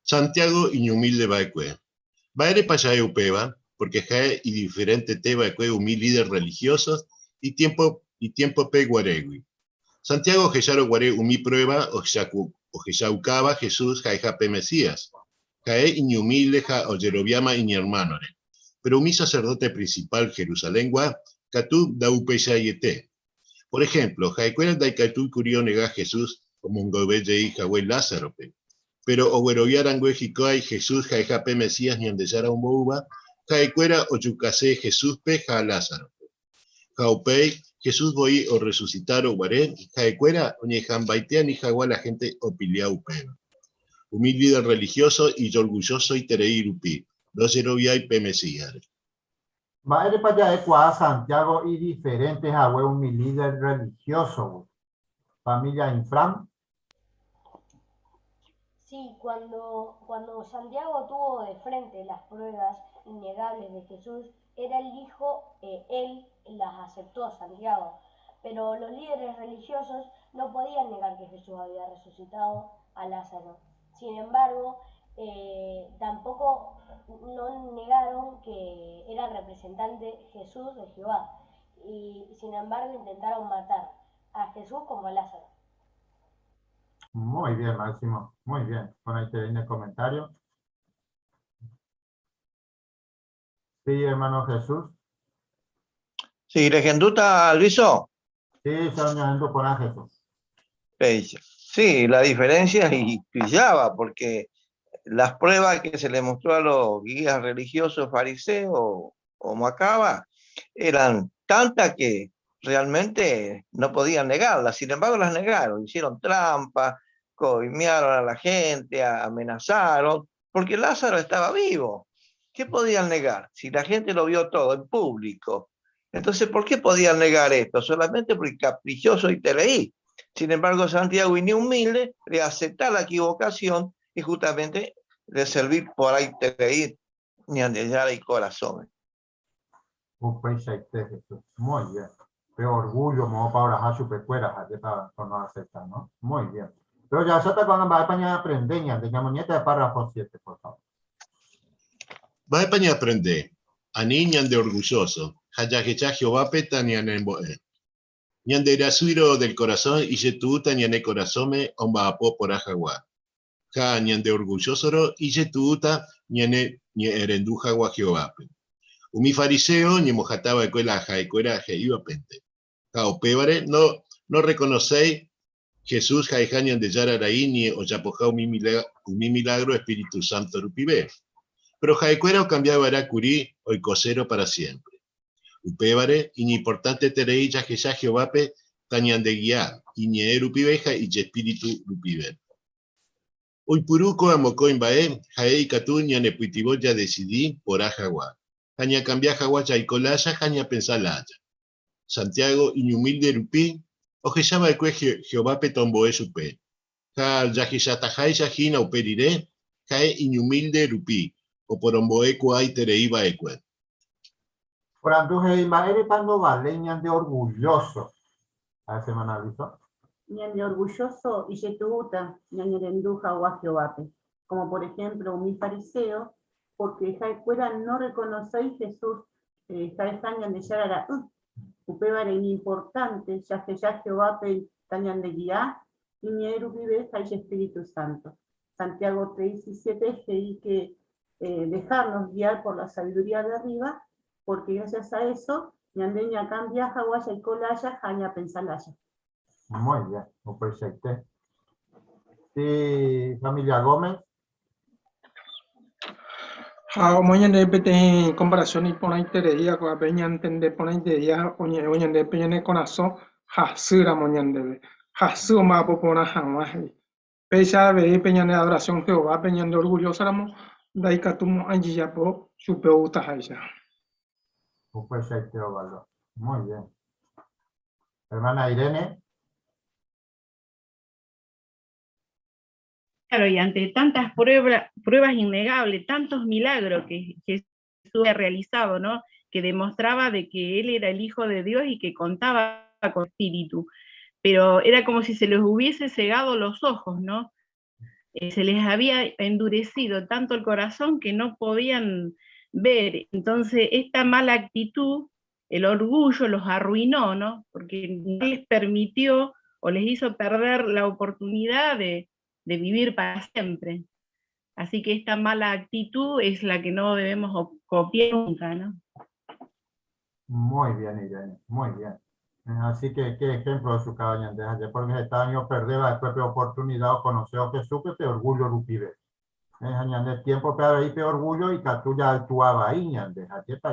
Santiago iñumílde va'ekue. Mba'érepa ja'e upéva? Porque ha'e idiferentete va'ekue umi líder religioso itiémpo itiémpope guarégui. Santiago ohechárõ guare umi pruéva ohechaukáva Jesús ha'eha pe Mesías, ha'e iñumílde ha ojeroviáma iñermánore. Péro umi saserdóte prinsipál Jerusalengua katu ndaupeichaiete. Por ehémplo, ha'ekuéra ndaikatúi kuri onega Jesús omongoyve jey hague Lázarope. Péro oguerovia rangue hikuái Jesús ha'eha pe Mesías Ñandejára omboúva, ha'ekuéra ojukase Jesúspe ha Lázarope. Ha upéi, Jesús voi orresusitárõ guare, ha'ekuéra oñeha'ãmbaite ani hag̃ua la hénte opilia upéva. Umi líder rrelihióso ijorgullosoiterei rupi, ndojeroviái pe Mesíasre. Mba'érepa ja'ekuaa Santiago idiferénte hague umi líder rrelihiósogui? Familia Infran. Sí, cuando, cuando Santiago tuvo de frente las pruebas innegables de Jesús, era el hijo, eh, él las aceptó Santiago. Pero los líderes religiosos no podían negar que Jesús había resucitado a Lázaro. Sin embargo, eh, tampoco no negaron que era representante Jesús de Jehová. Y sin embargo intentaron matar a Jesús como a Lázaro. Muy bien, Máximo. Muy bien. Bueno, ahí te viene el comentario. Sí, hermano Jesús. Sí, rehenduta Luiso. Sí, señor por Jesús. Sí, la diferencia y brillaba, porque las pruebas que se le mostró a los guías religiosos fariseos o macaba eran tantas que realmente no podían negarlas. Sin embargo, las negaron, hicieron trampa, coimearon a la gente, amenazaron, porque Lázaro estaba vivo. ¿Qué podían negar? Si la gente lo vio todo en público. Entonces, ¿por qué podían negar esto? Solamente porque caprichoso y te leí. Sin embargo, Santiago, y ni humilde, de aceptar la equivocación y justamente de servir por ahí te leí, ni andar y corazón. Upeichaite, Jesús. Muy bien. Pe orgullo, modo pa oraha chupekuéra, ha'éta no acepta, ¿no? Muy bien. Pero ya está cuando mba'épa ñaaprende ñande, ñamoñe'ẽta de párrafo 7, por favor. Mba'épa ñaaprende? Ani ñandeorgulloso, ha jahecha Jehovápe tañanembo'e. Ñanderasýrõ del korasõ ijetu'úta ñane korasõme omba'apo porã hag̃ua. Ha ñandeorgullósorõ ijetu'úta ñane ñe'ẽrendu hag̃ua Jehovápe. Umi fariséo oñemohatã va'ekue la ha'ekuéra he'ívapente. Ha upévare no norrekonoséi Jesús ha'eha Ñandejára Ra'y ni ojapoha umi milágro espíritu sánto rupive. Péro ha'ekuéra okambia va'erã kuri oikosérõ pára siémpre. Upévare, iñimportanteterei jahecha Jehovápe tañandegia Iñe'ẽ rupive ha ijespíritu rupive. Oipuru ko'ã mokõi mba'e ha'e ikatu ñanepytyvõ jadesidi porã hag̃ua, ha ñakambia hag̃ua jaiko lája ha ñapensa lája. Santiago iñumílde rupi ohecha va'ekue Jehovápe tombo'e chupe, ha jahechataháicha hína upe rire, ha'e iñumílde rupi oporombo'ekuaaiterei va'ekue. Porandu he'i, Mba'érepa ndovaléi ñande orgullóso? Ha'e semana aviso. Ñande orgullóso ijetu'úta ñañerendu hag̃ua Jehovápe, como por ejemplo umi fariseo, pórke ha'ekuéra norrekonoséi Jesús ha'eha Ñandejára Ra'y. Upévare iñimportánte jaheja Jehovápe tañandegia Iñe'ẽ rupive ha ijespíritu sánto. Santiago 3:17 he'i ke. eh, dejarnos guiar por la sabiduría de arriba, porque gracias a eso, ñande ñakambia hag̃ua jaiko lája ha ñapensa lája. Muy bien, upeichaite. Sí, familia Gómez. Ha omoĩ ñandéve peteĩ comparación iporãitereíva ko'ápe ñantende porãitereíva oñe'ẽvo ñandéve pe ñane korasõ hasýramo ñandéve. Hasy omba'apo porã hag̃ua, he'i. Péicha avei pe ñane adoración Jehovápe ñande orgullósaramo ndaikatumo'ãi jajapo chupe ogustaháicha. Upeichaite Osvaldo. Muy bien. Hermana Irene. Claro, y ante tantas pruebas innegables, tantos milagros que Jesús ha realizado, ¿no? Que demostraba de que él era el Hijo de Dios y que contaba con espíritu. Pero era como si se les hubiese cegado los ojos, ¿no? Eh, se les había endurecido tanto el corazón que no podían ver. Entonces, esta mala actitud, el orgullo los arruinó, ¿no? Porque no les permitió o les hizo perder la oportunidad de, de vivir para siempre. Así que esta mala actitud es la que no debemos copiar nunca, ¿no? Muy bien, Irene, muy bien. Así que qué ejemplo de su cabaña de ayer, porque este año perder la propia oportunidad o conocer a Jesús, que te orgullo rupibe. Añade tiempo para ahí pe orgullo y que tú ya actuaba ahí, ñande,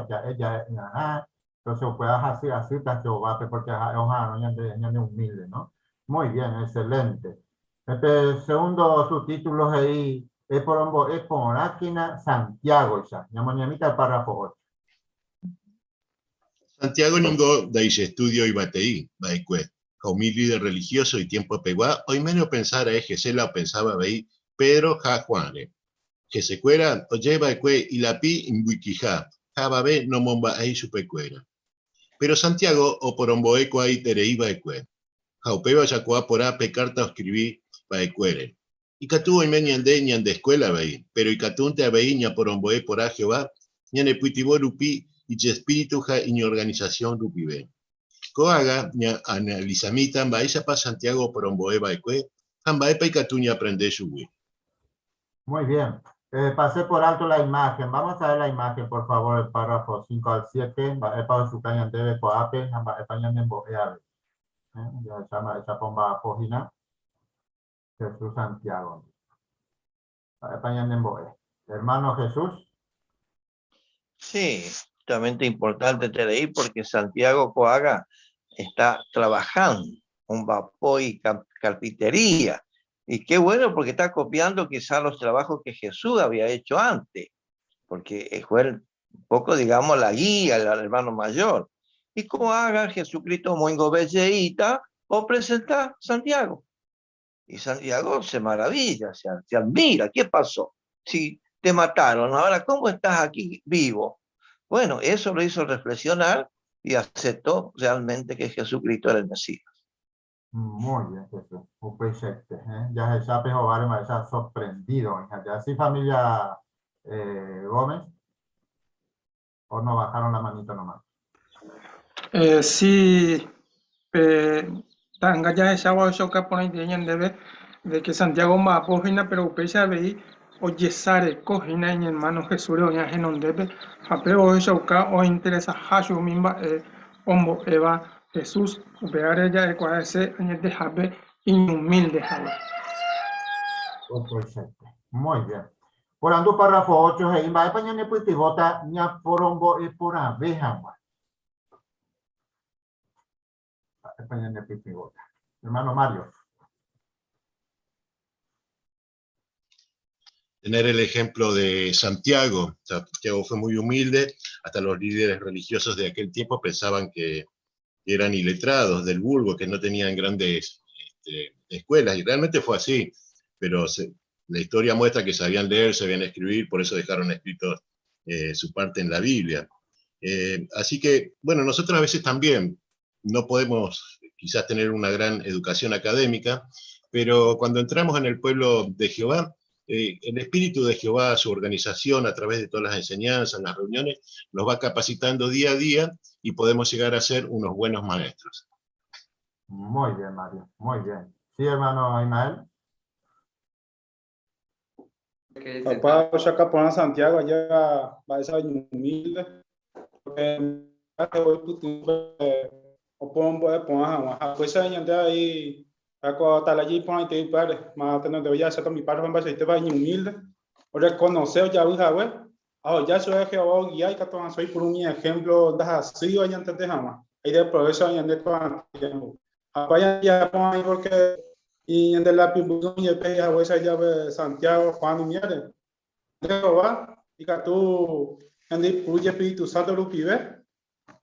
ya, ella, ajá. Entonces puedas así, así, Jehová, porque ojalá, ñande, ñande humilde, ¿no? Muy bien, excelente. Este segundo subtítulo ahí, es por es por Santiago, ya. Ñamoñamita el párrafo 8. Santiago ningo estudio ibatei, va'ekue, ha umi líder religioso itiempo pegua oiméne opensa ra'e hese la opensáva avei Pedro ha Juan-re. Hesekuéra oje'e va'ekue ilapi imbykyha ha avave nomomba'éi chupekuéra. Péro Santiago oporombo'ekuaaiterei va'ekue, ha upéva ojakuaa porã pe kárta oskrivi va'ekuére. Ikatu oime ñande ñande eskuéla avei, péro ikatúnte avei ñaporombo'e porã Jehová ñanepytyvõ rupi ijespíritu ha iñorganisasión rupive. Ko'ág̃a ñaanalisamíta mba'éichapa Santiago oporombo'e va'ekue ha mba'épa ikatu ñaaprende chugui. Muy bien. Eh, pasé por alto la imagen. Vamos a ver la imagen, por favor, el párrafo 5 al 7. Mba'épa ojuka ñandéve ko'ápe ha mba'épa ñanembo'e avei. Eh, jahecha mba'éichapa omba'apo hína Jesús Santiago. Mba'épa ñanembo'e. Hermano Jesús. Sí, sumamente importante te porque Santiago Coaga está trabajando un vapor y carpintería. Y qué bueno porque está copiando quizás los trabajos que Jesús había hecho antes, porque fue un poco, digamos, la guía, el hermano mayor. Y como haga Jesucristo moingo belleita o presenta Santiago. Y Santiago se maravilla, se, se admira. ¿Qué pasó? Si te mataron, ahora ¿cómo estás aquí vivo? Bueno, eso lo hizo reflexionar y aceptó realmente que Jesucristo era el Mesías. Muy bien, Jesús. Upeichaite, eh? Jahecha pe hováre mba'éicha sorprendido oĩha. Ya sí, familia eh, Gómez. O no bajaron la manito nomás. Eh, sí, pe ta'anga jahecháva ohechauka porãite ñandéve de que Santiago omba'apo hína, pero upéicha avei ojesareko hína iñermáno Jesúsre oĩva henondépe ha pe ohechauka ointeresaha chupe umi mba'e ombo'éva Jesús, upévare ja'ekuaa hese añetehápe iñumílde hague. Upeichaite. Muy bien. Porandu párrafo ocho he'i mba'épa ñanepytyvõta ñaporombo'e porãve hag̃ua. Mba'épa ñanepytyvõta. Hermano Mario. Tener el ejemplo de Santiago. Santiago fue muy humilde, hasta los líderes religiosos de aquel tiempo pensaban que eran iletrados del vulgo, que no tenían grandes este, escuelas, y realmente fue así, pero la historia muestra que sabían leer, sabían escribir, por eso dejaron escrito eh, su parte en la Biblia. Eh, así que, bueno, nosotros a veces también no podemos quizás tener una gran educación académica, pero cuando entramos en el pueblo de Jehová, eh, el Espíritu de Jehová, su organización, a través de todas las enseñanzas, las reuniones, nos va capacitando día a día y podemos llegar a ser unos buenos maestros. Muy bien, Mario, muy bien. Sí, hermano Ismael. Opa ohechauka porã Santiago ajéva mba'éicha iñumílde, pórke oipytyvõ oporombo'e porã hag̃ua. Ha upéicha ñande avei ko atalaya iporãite upévare, ma tenondeve jahecháta umi párrafo mba'eichaitépa iñumílde, orrekonose ojavy hague, ha oheja chupe Jehová ogia ikatu hag̃ua oipuru umi ehémplo ndahasýiva ñantende hag̃ua, ha ideprovéchova ñande ko'ã tiémpope. Ha upéva jajapo oĩ pórke ñande lapimbyky jepe he'i haguéicha jave Santiago, Juan umíare. Jehová ikatu ñandeipuru ijespíritu sánto rupive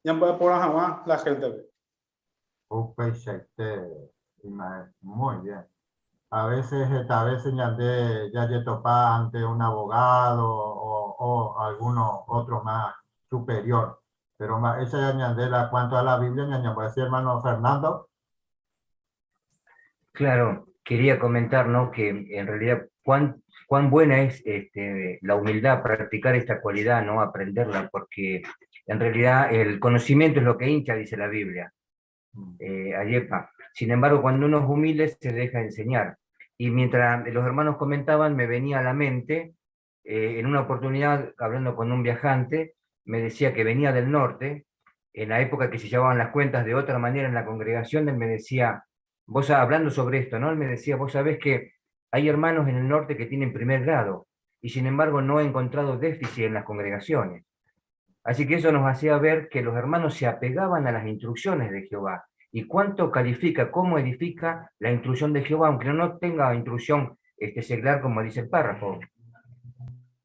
ñambo'e porã hag̃ua la héntepe. Upeichaite, Ismael. Muy bien. A veces, heta veces ñande jajetopa ante un abogado o, o alguno otro más superior. Pero mba'éicha ñande la cuanto a la Biblia ñañembo'e, sí, hermano Fernando. Claro, quería comentar, ¿no? Que en realidad cuán, cuán buena es la humildad, practicar esta cualidad, ¿no? Aprenderla, porque en realidad el conocimiento es lo que hincha, dice la Biblia. Ayepa. Sin embargo, cuando uno es humilde se deja enseñar. Y mientras los hermanos comentaban, me venía a la mente, en una oportunidad, hablando con un viajante, me decía que venía del norte, en la época que se llevaban las cuentas de otra manera en la congregación, él me decía, vos hablando sobre esto, ¿no? Él me decía, vos sabés que hay hermanos en el norte que tienen primer grado, y sin embargo no he encontrado déficit en las congregaciones. Así que eso nos hacía ver que los hermanos se apegaban a las instrucciones de Jehová. Y cuánto califica, cómo edifica la instrucción de Jehová, aunque no tenga instrucción seglar, como dice el párrafo.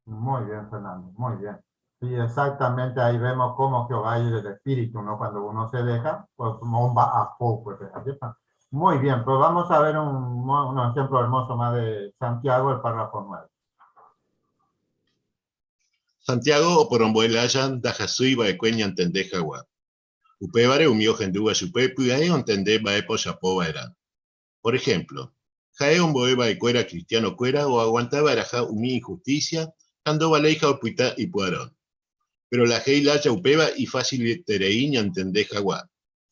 Muy bien, Fernando, muy bien. Sí, exactamente, ahí vemos cómo Jehová y el Espíritu, ¿no? Cuando uno se deja, pues va a poco. Pues, muy bien, pues vamos a ver un ejemplo hermoso más de Santiago, el párrafo 9. Santiago oporombo'e lája ndahasýi va'ekue ñantende hag̃ua. Upévare umi ohendúva chupe pya'e ontende mba'épa ojapo va'erã. Por ejemplo, ha'e ombo'e va'ekuéra cristiano-kuéra oaguanta va'erãha umi injusticia ha ndovaléiha opyta ipy'arõ. Pero la he'i lája upéva ifácileterei ñantende hag̃ua.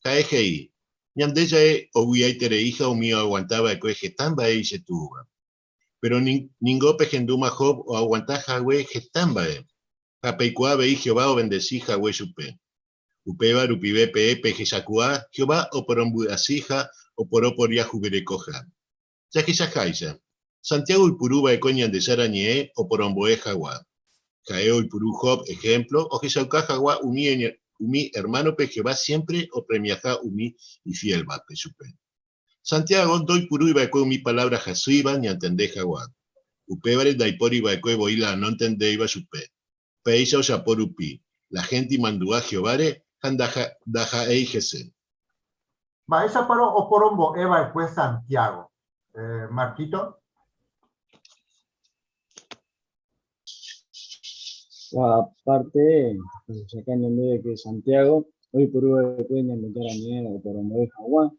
Ha'e he'i, Ñande ja'e ovy'aitereíha umi oaguanta va'ekue heta mba'e ijetu'úva. Péro ningo pehendúma Job oaguanta hague heta mba'e, ha peikuaa avei Jehová ovendesi hague chupe. Upéva rupive peẽ pehechakuaa Jehová oporombyasy ha oporoporiahuverekoha. Jahechaháicha, Santiago oipuru va'ekue Ñandejára Ñe'ẽ oporombo'e hag̃ua. Ha'e oipuru Job ehémplo ohechauka hag̃ua umi ermánope Jehová siémpre opremiaha umi ifiélvape chupe. Santiago ndoipurúi va'ekue umi palávra hasýiva ñantende hag̃ua. Upévare ndaipóri va'ekue voi la nontendéiva chupe. Péicha ojapo rupi, la hénte imandu'a Jehováre ha ndaha'éi hese. Mba'éichapa oporombo'e va'ekue Santiago? Marquito. Aparte, ojehecha ñandéve que Santiago oiporu va'ekue Ñandejára ñe'ẽ oporombo'e haguã.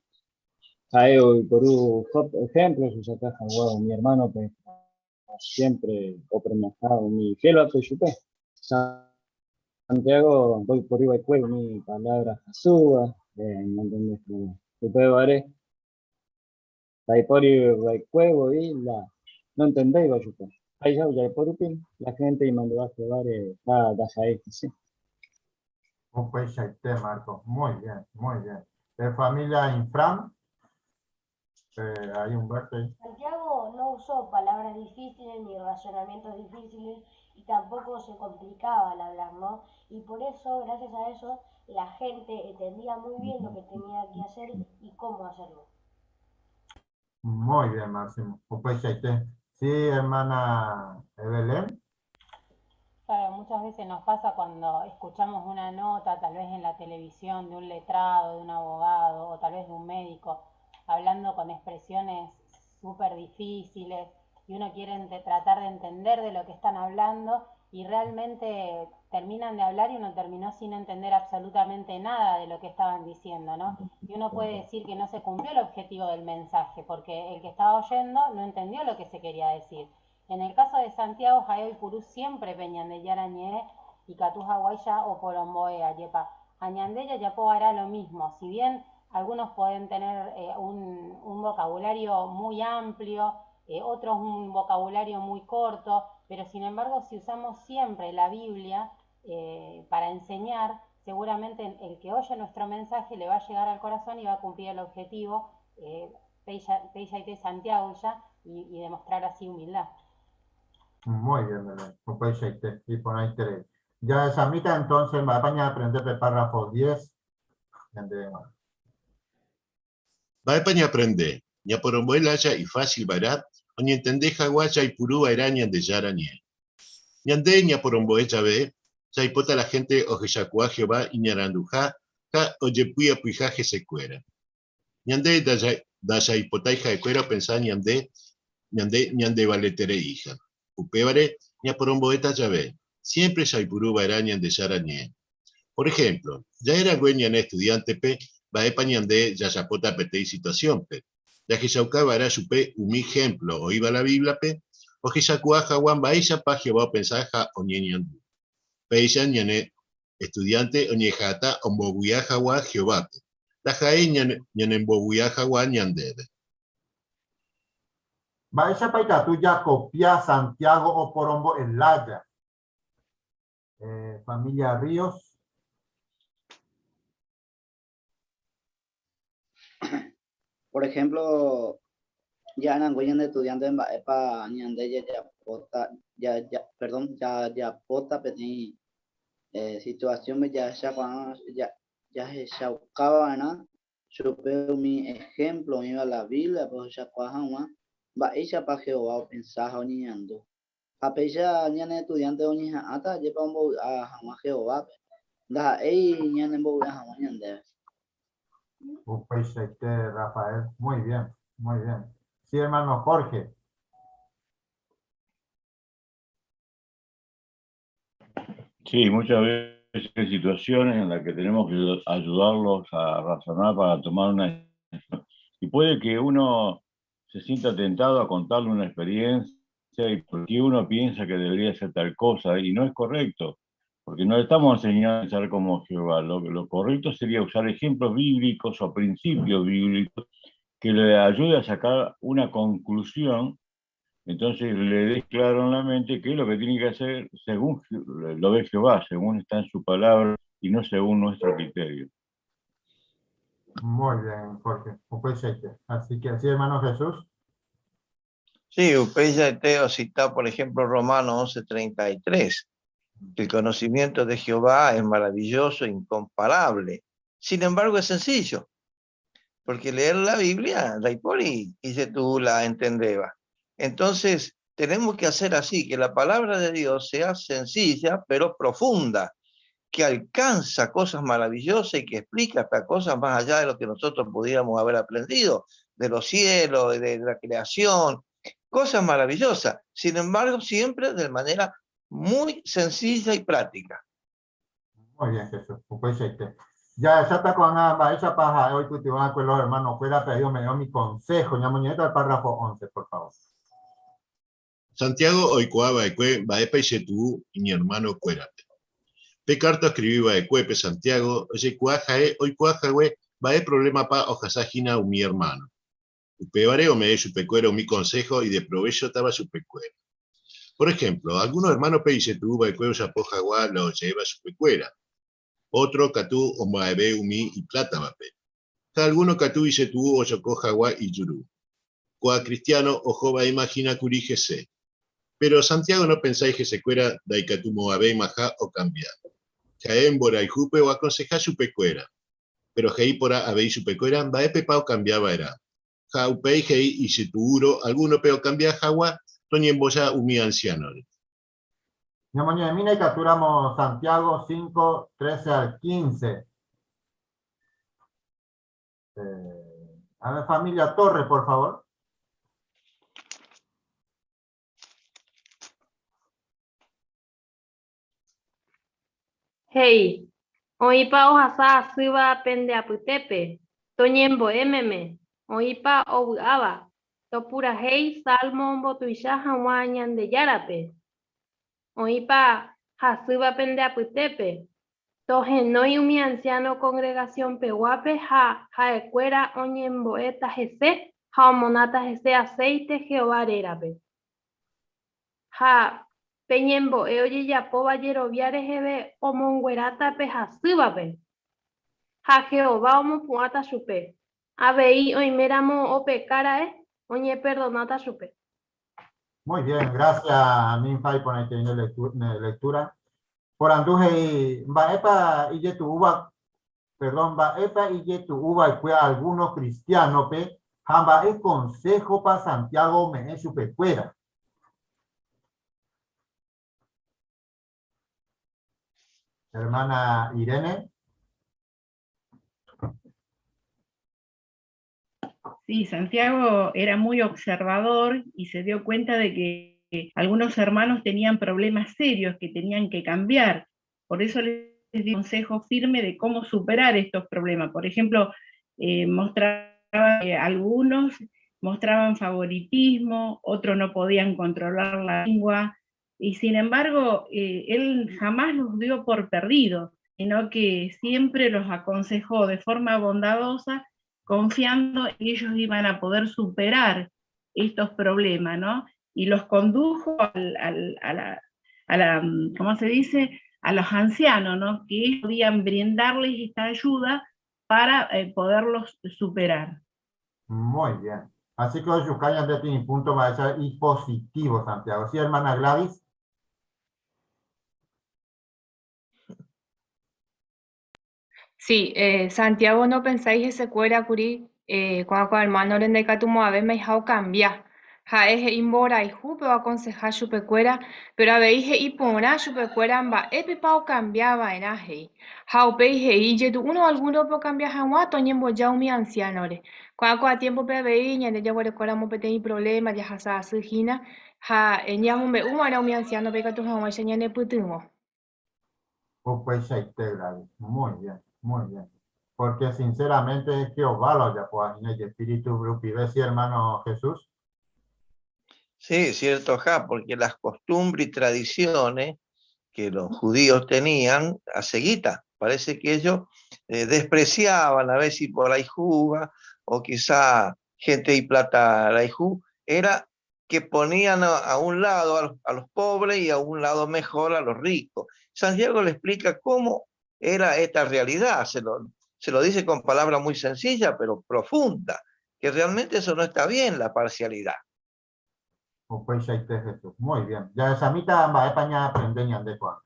Ha'e oiporu Job ejemplo ojechauka haguã umi hermano-pe siempre opremiaha umi ifiélvape chupe. Santiago ndoiporu va'ekue umi palabra hasýva ñantende haguã. Upévare Ndaipóri va'ekue voi la nontendéiva chupe. Péicha ojapo rupi, la hénte imandu'a Jehováre ha ndaha'éi hese. Upeichaite, Marcos. Muy bien, muy bien. De familia Infran, hay Humberto ahí. Santiago no usó palabras difíciles ni razonamientos difíciles y tampoco se complicaba al hablar, ¿no? Y por eso, gracias a eso, la gente entendía muy bien lo que tenía que hacer y cómo hacerlo. Muy bien, Máximo. Upeichaite. Sí, hermana Evelyn. Claro, muchas veces nos pasa cuando escuchamos una nota, tal vez en la televisión, de un letrado, de un abogado o tal vez de un médico, hablando con expresiones súper difíciles y uno quiere tratar de entender de lo que están hablando y realmente terminan de hablar y uno terminó sin entender absolutamente nada de lo que estaban diciendo, ¿no? Y uno puede decir que no se cumplió el objetivo del mensaje, porque el que estaba oyendo no entendió lo que se quería decir. En el caso de Santiago, Jaeo y Purú siempre Peñandeyara Ñe y Catuja Guaya o Poromboea, Yepa. Añandeya Yapó hará lo mismo. Si bien algunos pueden tener un vocabulario muy amplio eh, otros un vocabulario muy corto, pero sin embargo si usamos siempre la Biblia eh, para enseñar, seguramente el que oye nuestro mensaje le va a llegar al corazón y va a cumplir el objetivo, eh, Peilla Santiago ya, y, y demostrar así humildad. Muy bien, Belén. Upeichaite, iporãiterei. Jahechamíta entonces mba'épa ñaaprende pe párrafo 10. Ñande g̃uarã. Mba'épa ñaaprende? Ñaporombo'e lája ifásil va'erã oñentende hag̃ua jaipuru va'erã Ñandejára Ñe'ẽ. Ñande ñaporombo'e jave, jaipota la hénte ohechakuaa Jehová iñaranduha ha ojepy'apyha hesekuéra. Ñande ndajaipotái ha'ekuéra opensa ñande ñande ñandevaletereíha. Upévare, ñaporombo'éta jave, siémpre jaipuru va'erã Ñandejára Ñe'ẽ. Por ehémplo, ja'e rangue ñane estudiántepe mba'épa ñande jajapóta peteĩ situasiónpe, jahechauka va'erã chupe umi ehémplo oĩva la Bíbliape ohechakuaa hag̃ua mba'éichapa Jehová opensa ha oñeñandu. Péicha ñane estudiánte oñeha'ãta ombovy'a hag̃ua Jehovápe, ndaha'éi ñanembovy'a hag̃ua ñandéve. Mba'éichapa ikatu jakopia Santiago oporombo'e lája? Familia Ríos. Por ejemplo, ya rangue ñande estudiante mba'épa ñande jajapóta, ya, ya, perdón, jajapóta peteĩ eh, situación-pe jahechakuaa, ja, jahechaukava'erã chupe umi ejemplo oĩva la Biblia-pe ohechakuaa hag̃ua mba'éichapa Jehová opensa ha oñeñandu. Ha péicha ñane estudiánte oñeha'ãta ajépa ombovy'a hag̃ua Jehovápe, ndaha'éi ñanembovy'a hag̃ua ñandéve. Upeichaite, Rafael. Muy bien, muy bien. Sí, hermano Jorge. Sí, muchas veces hay situaciones en las que tenemos que ayudarlos a razonar para tomar una decisión. Y puede que uno se sienta tentado a contarle una experiencia y por qué uno piensa que debería ser tal cosa, y no es correcto, porque no le estamos enseñando a pensar como Jehová. Lo correcto sería usar ejemplos bíblicos o principios bíblicos que le ayude a sacar una conclusión. Entonces le des claro en la mente qué es lo que tiene que hacer según lo ve Jehová, según está en su palabra y no según nuestro criterio. Muy bien, Jorge. Upeichaite. Así que así, hermano Jesús. Sí, upeichaite ocita, por ejemplo, Romanos 11:33. El conocimiento de Jehová es maravilloso, incomparable. Sin embargo, es sencillo, porque leer la Biblia, ndaipóri ijetu'u la entendéva. Entonces, tenemos que hacer así, que la palabra de Dios sea sencilla, pero profunda, que alcanza cosas maravillosas y que explica hasta cosas más allá de lo que nosotros pudiéramos haber aprendido, de los cielos, de la creación, cosas maravillosas. Sin embargo, siempre de manera muy sencilla y práctica. Muy bien, Jesús. Upeichaite. Jahecháta ko'ág̃a mba'éichapa ha'e oipytyvõ va'ekue los hermano-kuérape ahí ome'ẽ umi consejo. Ñamoñe'ẽta el párrafo 11, por favor. Santiago oikuaa va'ekue mba'épa ijetu'u iñermanokuérape. Pe kárta oskrivi va'ekuépe Santiago ojekuaa ha'e oikuaa hague mba'e provlémapa ohasa hína umi ermáno. Upévare ome'ẽ chupekuéra umi konsého ideprovéchotava chupekuéra. Por ehémplo, algúno ermánope ijetu'u va'ekue ojapo hag̃ua la oje'éva chupekuéra. Ótro katu omba'eve umi iplátavape. Ha algúno katu ijetu'u ojoko hag̃ua ijuru. Ko'ã kristiáno oho vaíma hína kuri hese. Péro Santiago nopensái hesekuéra ndaikatumo'ãvéimaha okambia. Ha'e mborayhúpe oakonseha chupekuéra. Péro he'i porã avei chupekuéra mba'épepa okambia va'erã. Ha upéi he'i ijetu'úrõ algúnope okambia hag̃ua toñemboja umi ansiánore. Ñamoñe'ẽmína ikatúramo Santiago 5, 13 al 15. Eh, a ver, familia Torres, por favor. He'i, Oĩpa ohasa asýva pende apytépe, toñembo'e meme, oĩpa ovy'áva, topurahéi salmo ombotuicha hag̃ua Ñandejárape. Oĩpa hasýva pende apytépe, tohenói umi ansiáno kongregasionpeguápe ha ha'ekuéra oñembo'éta hese Ha omonáta hese aséite Jehová rérape. Ha pe ñembo'e ojejapóva jerovia reheve omongueráta pe hasývape. Ha Jehová omopu'ãta chupe. Avei oiméramo opeka ra'e, oñeperdonáta chupe. Muy bien, gracias Ninfa iporãite ne lectura. Porandu he'i, mba'épa ijetu'úva, perdón, mba'épa ijetu'u va'ekue alguno cristiano-pe ha mba'e consejo-pa Santiago ome'ẽ chupekuéra? Hermana Irene. Sí, Santiago era muy observador y se dio cuenta de que algunos hermanos tenían problemas serios que tenían que cambiar. Por eso les dio consejo firme de cómo superar estos problemas. Por ejemplo, mostraba que algunos mostraban favoritismo, otros no podían controlar la lengua, y sin embargo, él jamás los dio por perdidos, sino que siempre los aconsejó de forma bondadosa, confiando en que ellos iban a poder superar estos problemas, ¿no? Y los condujo al, al, a la, a la, ¿cómo se dice? A los ancianos, ¿no? Que ellos podían brindarles esta ayuda para poderlos superar. Muy bien. Así que ojuka ñande peteĩ punto mba'éicha ipositivo, Santiago. Sí, hermana Gladys. Sí, Santiago nopensái hesekuéra kuri ko'ã ko hermano-re ndaikatumo'ãvémaiha okambia. Ha'e he'i mborayhúpe oakonseha chupekuéra, péro avei he'i porã chupekuéra mba'épepa okambia va'erã he'i. Ha upéi he'i ijetu'úrõ algúnope okambia hag̃ua toñemboja umi ansiánore. Ko'ã ko'ã tiémpope avei ñande jaguerekóramo peteĩ provléma jahasa asy hína ha ñamombe'u va'erã umi ansiánope ikatu hag̃uáicha ñanepytyvõ. Upeichaite, Gladys. Muy bien, muy bien. Porque sinceramente Jehová la ojapóva hína ijespíritu rupive, sí, hermano Jesús? Sí, cierto, ja, porque las costumbres y tradiciones que los judíos tenían a seguita, parece que ellos despreciaban a ver si por ahí juga, o quizá gente y plata la era que ponían a un lado a los pobres y a un lado mejor a los ricos. Santiago le explica cómo era esta realidad, se lo dice con palabras muy sencillas, pero profunda, que realmente eso no está bien, la parcialidad. Upeichaite, Jesús. Muy bien. Jahechamíta mba'épa ñaaprende ñande ko'ág̃a.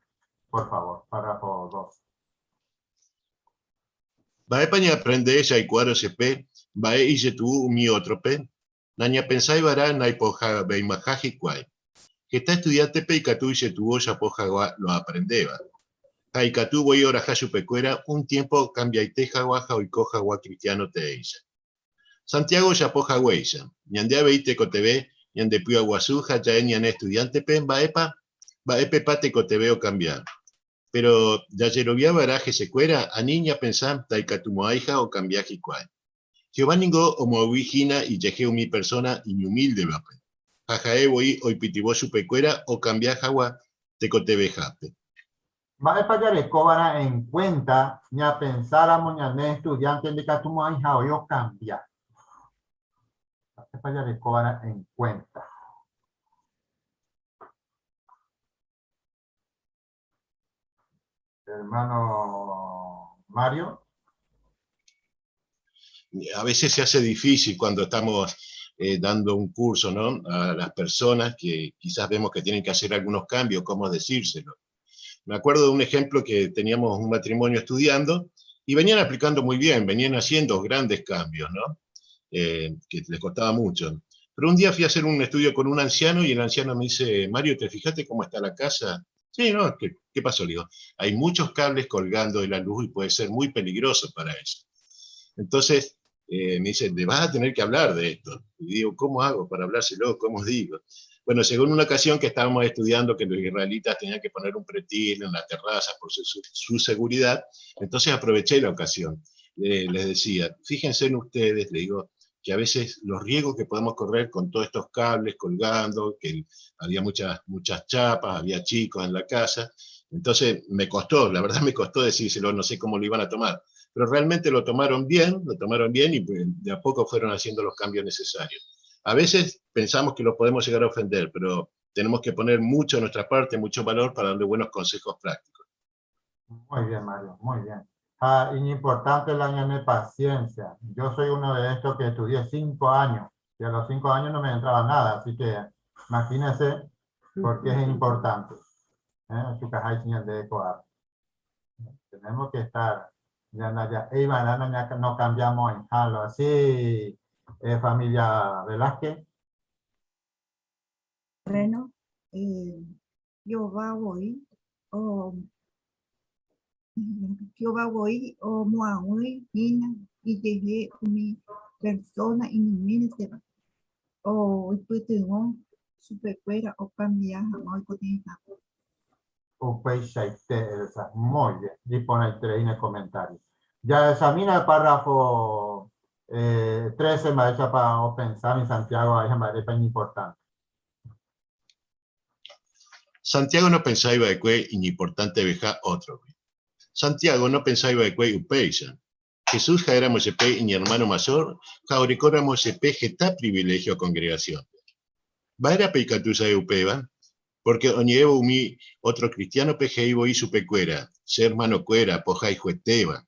Por favor, párrafo 2. Mba'épa ñaaprende jaikuaárõ jepe mba'e ijetu'u umi ótrope? Nañapensaiva'erã naipohaveimaha hikuái. Heta estudiántepe ikatu ijetu'u ojapo hag̃ua lo aaprendéva. Ha ikatu voi oraha chupekuéra un tiémpo okambiaite hag̃ua ha oiko hag̃ua kristiáno teéicha. Santiago ojapo haguéicha, ñande avei tekotevẽ ñandepy'aguasu ha ja'e ñane estudiántepe mba'épa mba'épepa tekotevẽ okambia. Péro jajerovia va'erã hesekuéra ani ñapensa ndaikatumo'ãiha okambia hikuái. Jehová ningo omoag̃ui hína ijehe umi persóna iñumíldevape, ha ha'e voi oipytyvõ chupekuéra okambia hag̃ua tekotevẽhápe. Mba'épa jarekova'erã enkuénta ñapensáramo ñane estudiánte ndikatumo'ãiha voi okambia? Mba'épa jarekova'erã enkuénta? Hermano Mario. A veces se hace difícil cuando estamos dando un curso, ¿no? A las personas que quizás vemos que tienen que hacer algunos cambios, cómo decírselo. Me acuerdo de un ejemplo que teníamos un matrimonio estudiando y venían aplicando muy bien, venían haciendo grandes cambios, ¿no? Que les costaba mucho. Pero un día fui a hacer un estudio con un anciano y el anciano me dice, Mario, ¿te fijaste cómo está la casa? Sí, no, ¿qué pasó? Le digo, hay muchos cables colgando de la luz y puede ser muy peligroso para eso. Entonces me dice, te vas a tener que hablar de esto. Y digo, ¿cómo hago para hablárselo? ¿Cómo os digo? Bueno, llegó una ocasión que estábamos estudiando que los israelitas tenían que poner un pretil en la terraza por su seguridad, entonces aproveché la ocasión. Les decía, fíjense en ustedes, le digo, que a veces los riesgos que podemos correr con todos estos cables colgando, que había muchas, muchas chapas, había chicos en la casa, entonces me costó, la verdad me costó decírselo, no sé cómo lo iban a tomar. Pero realmente lo tomaron bien, lo tomaron bien y pues, de a poco fueron haciendo los cambios necesarios. A veces pensamos que los podemos llegar a ofender, pero tenemos que poner mucho de nuestra parte, mucho valor para darle buenos consejos prácticos. Muy bien, Mario, muy bien. Ah, importante la ñane paciencia. Yo soy uno de estos que estudié 5 años y a los 5 años no me entraba nada, así que imagínense por qué es importante. Tenemos que estar, ya, ya, ey, banana, ya no cambiamos en jalo. Así, familia Velázquez. Bueno, Jehová voy, o Jehová voy, o Moaui, Nina, y llegué mi persona inhumilde, o ipytyvõ chupekuéra okambia hag̃ua oikotevẽha. Upeichaite, Elsa. Muy bien. Iporãiterei ne comentario. Ya examina el párrafo 13, mba'éichapa opensámi Santiago ha mba'érepa iñimportante. Santiago no pensái va'ekue iñimportanteveha ótrogui. Santiago no pensái va'ekue upéicha. Jesús ha'éramo jepe iñermáno mayor ha orekóramo jepe heta priviléhio kongregasiónpe. Mba'érape ikatu ja'e upéva? Pórke oñe'ẽvo umi ótro kristiánope he'i voi chupekuéra, Che ermanokuéra, pohayhuetéva.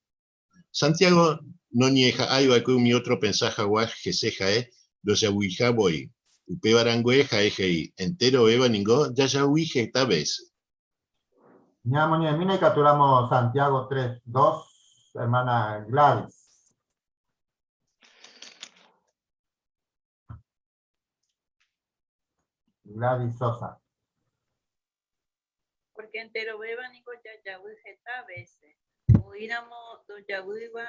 Santiago noñeha'ãi va'ekue umi ótro opensa hag̃ua hese ha'e ndojavyiha voi. Upéva rangue ha'e he'i, Enterovéva ningo jajavy heta vése. Ñamoñe'ẽmína ikatúramo Santiago 3, 2, hermana Gladys. Gladys Sosa. Porque enterovéva niko jajavy heta vése. Oĩramo ndojavýiva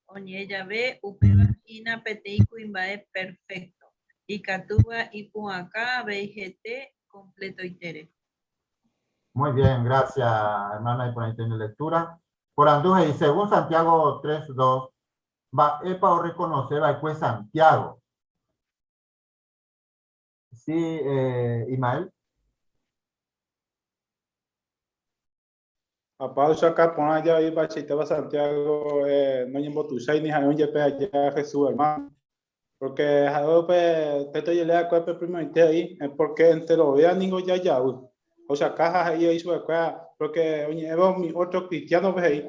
oñe'ẽ jave, upéva hína peteĩ kuimba'e perfékto, ikatúva ipu'aka avei hete kompletoitére. Muy bien, gracias, hermana, iporãite ne lectura. Porandu he'i, según Santiago 3, 2, mba'épa orrekonose va'ekue Santiago? Sí, Imael. Papá oichauka porã jave mba'eichaitépa Santiago noñembotuichái ni ha'e ojepe aja Jesús hermano. Porque ha'e upe texto ojelee va'ekue pe primeroite he'i, porque enterovéva ningo jajavy. Oichauka ha he'i oĩ chupekuéra, porque oñe'ẽvo umi otro cristiano-pe he'i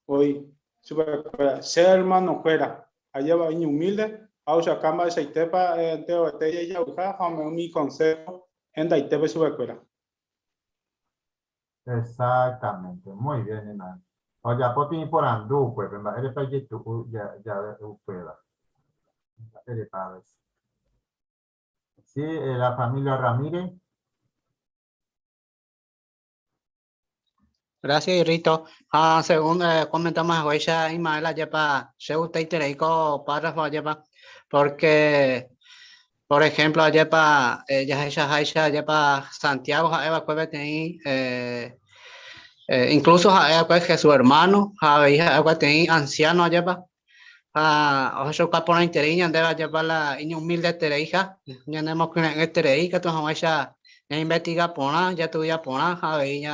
voi chupekuéra, che hermano-kuéra, ajépa iñumílde ha oichauka mba'eichaitépa enterovete jajavyha ha ome'ẽ umi consejo hendaitépe chupekuéra. Exactamente, muy bien, Imael. Ojapo tĩ iporandu upépe, mba'érepa ijetu'u jave upéva. Mba'érepa a veces. Sí, la familia Ramírez. Gracias, Irrito. Ah, según comentamos haguéicha Ismael ajépa, che gustaiterei ko párrafo ajépa, porque Por ejemplo, ajépa jahechaháicha ajépa Santiago ha'e va'ekue peteĩ incluso ha'e va'ekue Jesús hermano ha avei ha'e va'ekue peteĩ anciano ajépa ha ohechauka porãiterei ñandéve ajépa la iñumildetereiha ñanemokyre'ỹeterei ikatu hag̃uáicha ñainvestiga porã, jastudia porã ha avei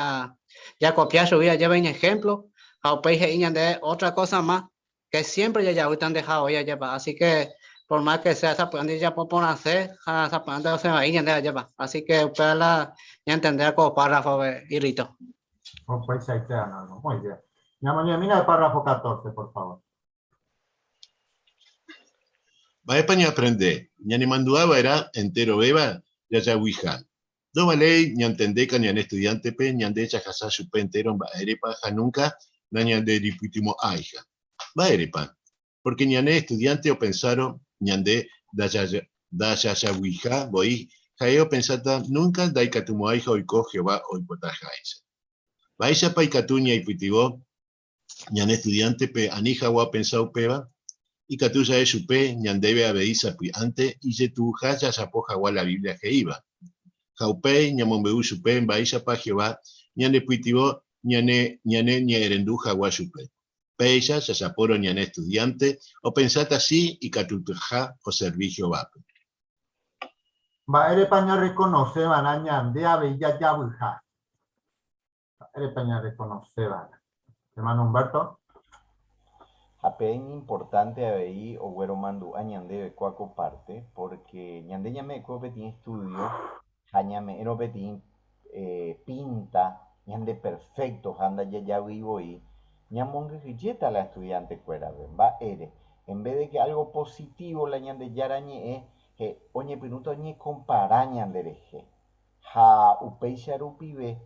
jakopia chugui ajépa iñejemplo ha upéi he'i ñandéve otra cosa más que siempre jajavýta ndeha voi ajépa, así que por más que sea sapy'ánte jajapo porãse ha sapy'ánte osẽ vai ñande ajépa, así que upéva la ñantendéva ko párrafo-pe irrito. Upeichaite, Arnaldo. Muy bien. Ñamoñe'ẽmína el párrafo 14, por favor. Mba'épa ñaaprende? Ñanemandu'a va'erã enterovéva jajavyha. Ndovaléi ñantendéka ñane estudiántepe ñande jahasa chupe entéro mba'érepa ha núnka nañanderipytymo'ãiha. Mba'érepa? Pórke ñane estudiánte opensárõ ñande ndajajavyiha voi, ha'e opensáta núnka ndaikatumo'ãiha oiko Jehová oipotaháicha. Mba'éichapa ikatu ñaipytyvõ ñane estudiántepe ani hag̃ua opensa upéva? Ikatu ja'e chupe ñandéve avei sapy'ánte ijetu'uha jajapo hag̃ua la Biblia he'íva. Ha upéi ñamombe'u chupe mba'éichapa Jehová ñanepytyvõ ñane ñane ñe'ẽrendu hag̃ua chupe. Péicha jajapórõ ñane estudiánte opensáta si ikatutyha oservi Jehovápe. Mba'érepa ñarrekonose va'erã ñande avei jajavyha? Mba'érepa ñarrekonose va'erã? Hermano Humberto. Ha pe iñimportánte avei ogueromandu'a ñandéve kóa ko parte, porque ñande ñame'ẽkuévo peteĩ estudio ha ñame'ẽrõ peteĩ pinta ñande perfecto ha ndajajavýi voi, ñamongyhyjéta la estudiante-kuérape. Mba'ére? En vez de que algo positivo la Ñandejára ñe'ẽ, oñepyrũta oñekompara ñanderehe. Ha upéicha rupive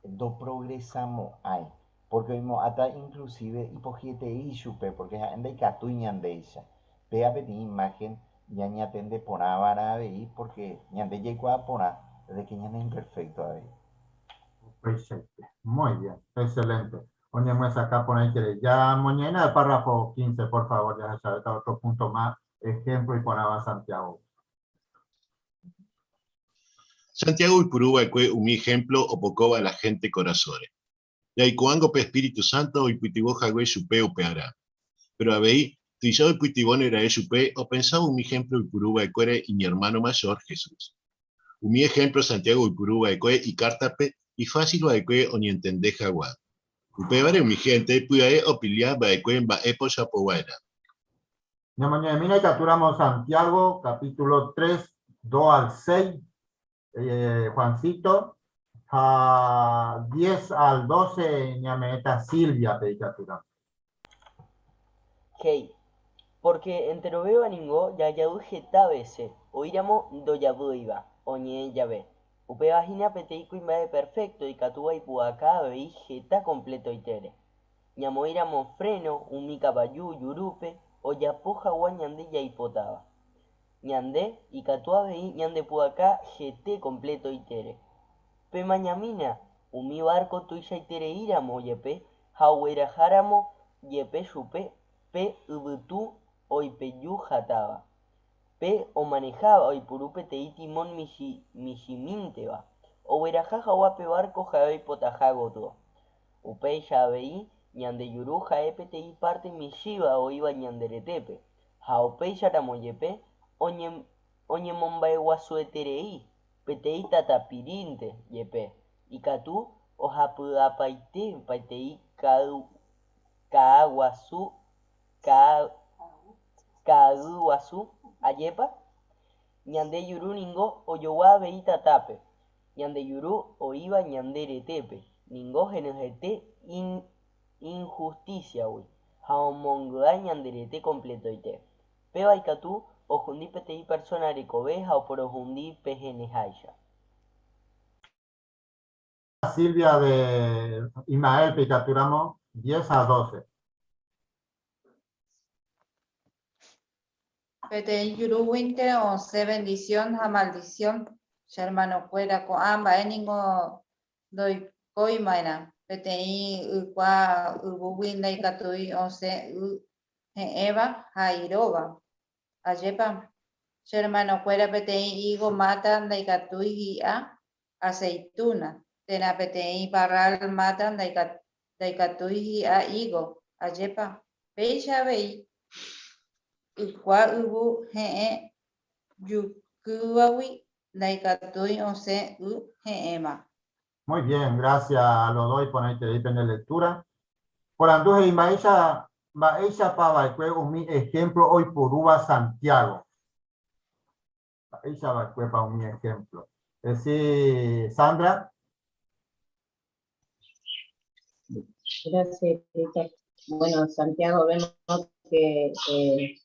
ndoprogresamo'ãi, pórke oimo'ãta inklusive ipohyeterei chupe, pórke ha'e ndaikatúi ñandéicha. Péva peteĩ imáhen ñañatende porãva'erã avei, pórke ñande jaikuaa porã de ke ñane imperfékto avei. Upeichaite. Muy bien, excelente. Oñemyesakã porãiterei. Ja moñe'ẽna el párrafo 15, por favor, jahechavéta otro punto más, ejemplo iporãva Santiago. Santiago oipuru va'ekue umi ehémplo opokóva la hénte korasõre. Jaikuaángo pe espíritu sánto oipytyvõ hague chupe upearã. Péro avei, tuicha oipytyvõne ra'e chupe opensávo umi ehémplo oipuru va'ekuére iñermáno majór, Jesús. Umi ehémplo Santiago oipuru va'ekue ikártape ifásil va'ekue oñentende hag̃ua. Upévare umi hénte pya'e opilla va'ekue mba'épa ojapo va'erã. Ñamoñe'ẽmína ikatúramo Santiago capítulo 3, 2 al 6, eh, Juancito, ha 10 al 12 ñame'ẽta Silvia-pe ikatúramo. He'i, Pórke enterovéva ningo jajavy heta vése, oĩramo ndojavýiva oñe'ẽ jave. Upéva hína peteĩ kuimba'e perfékto ikatúva ipu'aka avei heta kompletoitére. Ñamoĩramo freno umi kavaju jurúpe ojapo hag̃ua ñande jaipotáva. Ñande ikatu avei ñandepu'aka hete kompletoitére. Pemañamína, umi várko tuichaitereíramo jepe ha ogueraháramo jepe chupe pe yvytu oipeju hatãva. Pe omaneháva oipuru peteĩ timón michĩmínteva ogueraha hag̃ua pe várko ha'e oipotaha gotyo. Upéicha avei ñande juru ha'e peteĩ párte michĩva oĩva ñande retépe, ha upéicharamo jepe oñemomba'eguasueterei peteĩ tatapirínte jepe ikatu ohapy'apaite peteĩ ka'aguy guasu, ajépa? Ñande juru ningo ojogua avei tatápe. Ñande juru oĩva ñande retépe ningo henyhẽte inhustísiagui ha omongy'a ñande rete kompletoite. Péva ikatu ohundi peteĩ persóna rekove ha oporohundi pe heneháicha. Silvia de Ismael-pe ikatúramo 10 a 12. Peteĩ jurúguinte osẽ bendición ha maldición, che hermanokuéra, ko'ã mba'e ningo ndoikóiva'erã, peteĩ ykua yvúgui ndaikatúi osẽ y he'ẽva ha iróva. Ajépa, che hermanokuéra, peteĩ higo máta ndaikatúi hi'a aceituna, térã peteĩ parral máta ndaikatúi hi'a higo. Ajépa, péicha avei ykua yvu he'ẽ jukývagui ndaikatúi osẽ y he'ẽva. Muy bien, gracias a los dos iporãiterei pende lectura. Porandu he'i mba'éicha mba'éichapa va'ekue umi ejemplo oiporúva Santiago. Mba'éicha va'ekuépa umi ejemplo. Sí, Sandra. Gracias, Rita. Bueno, Santiago, vemos que eh,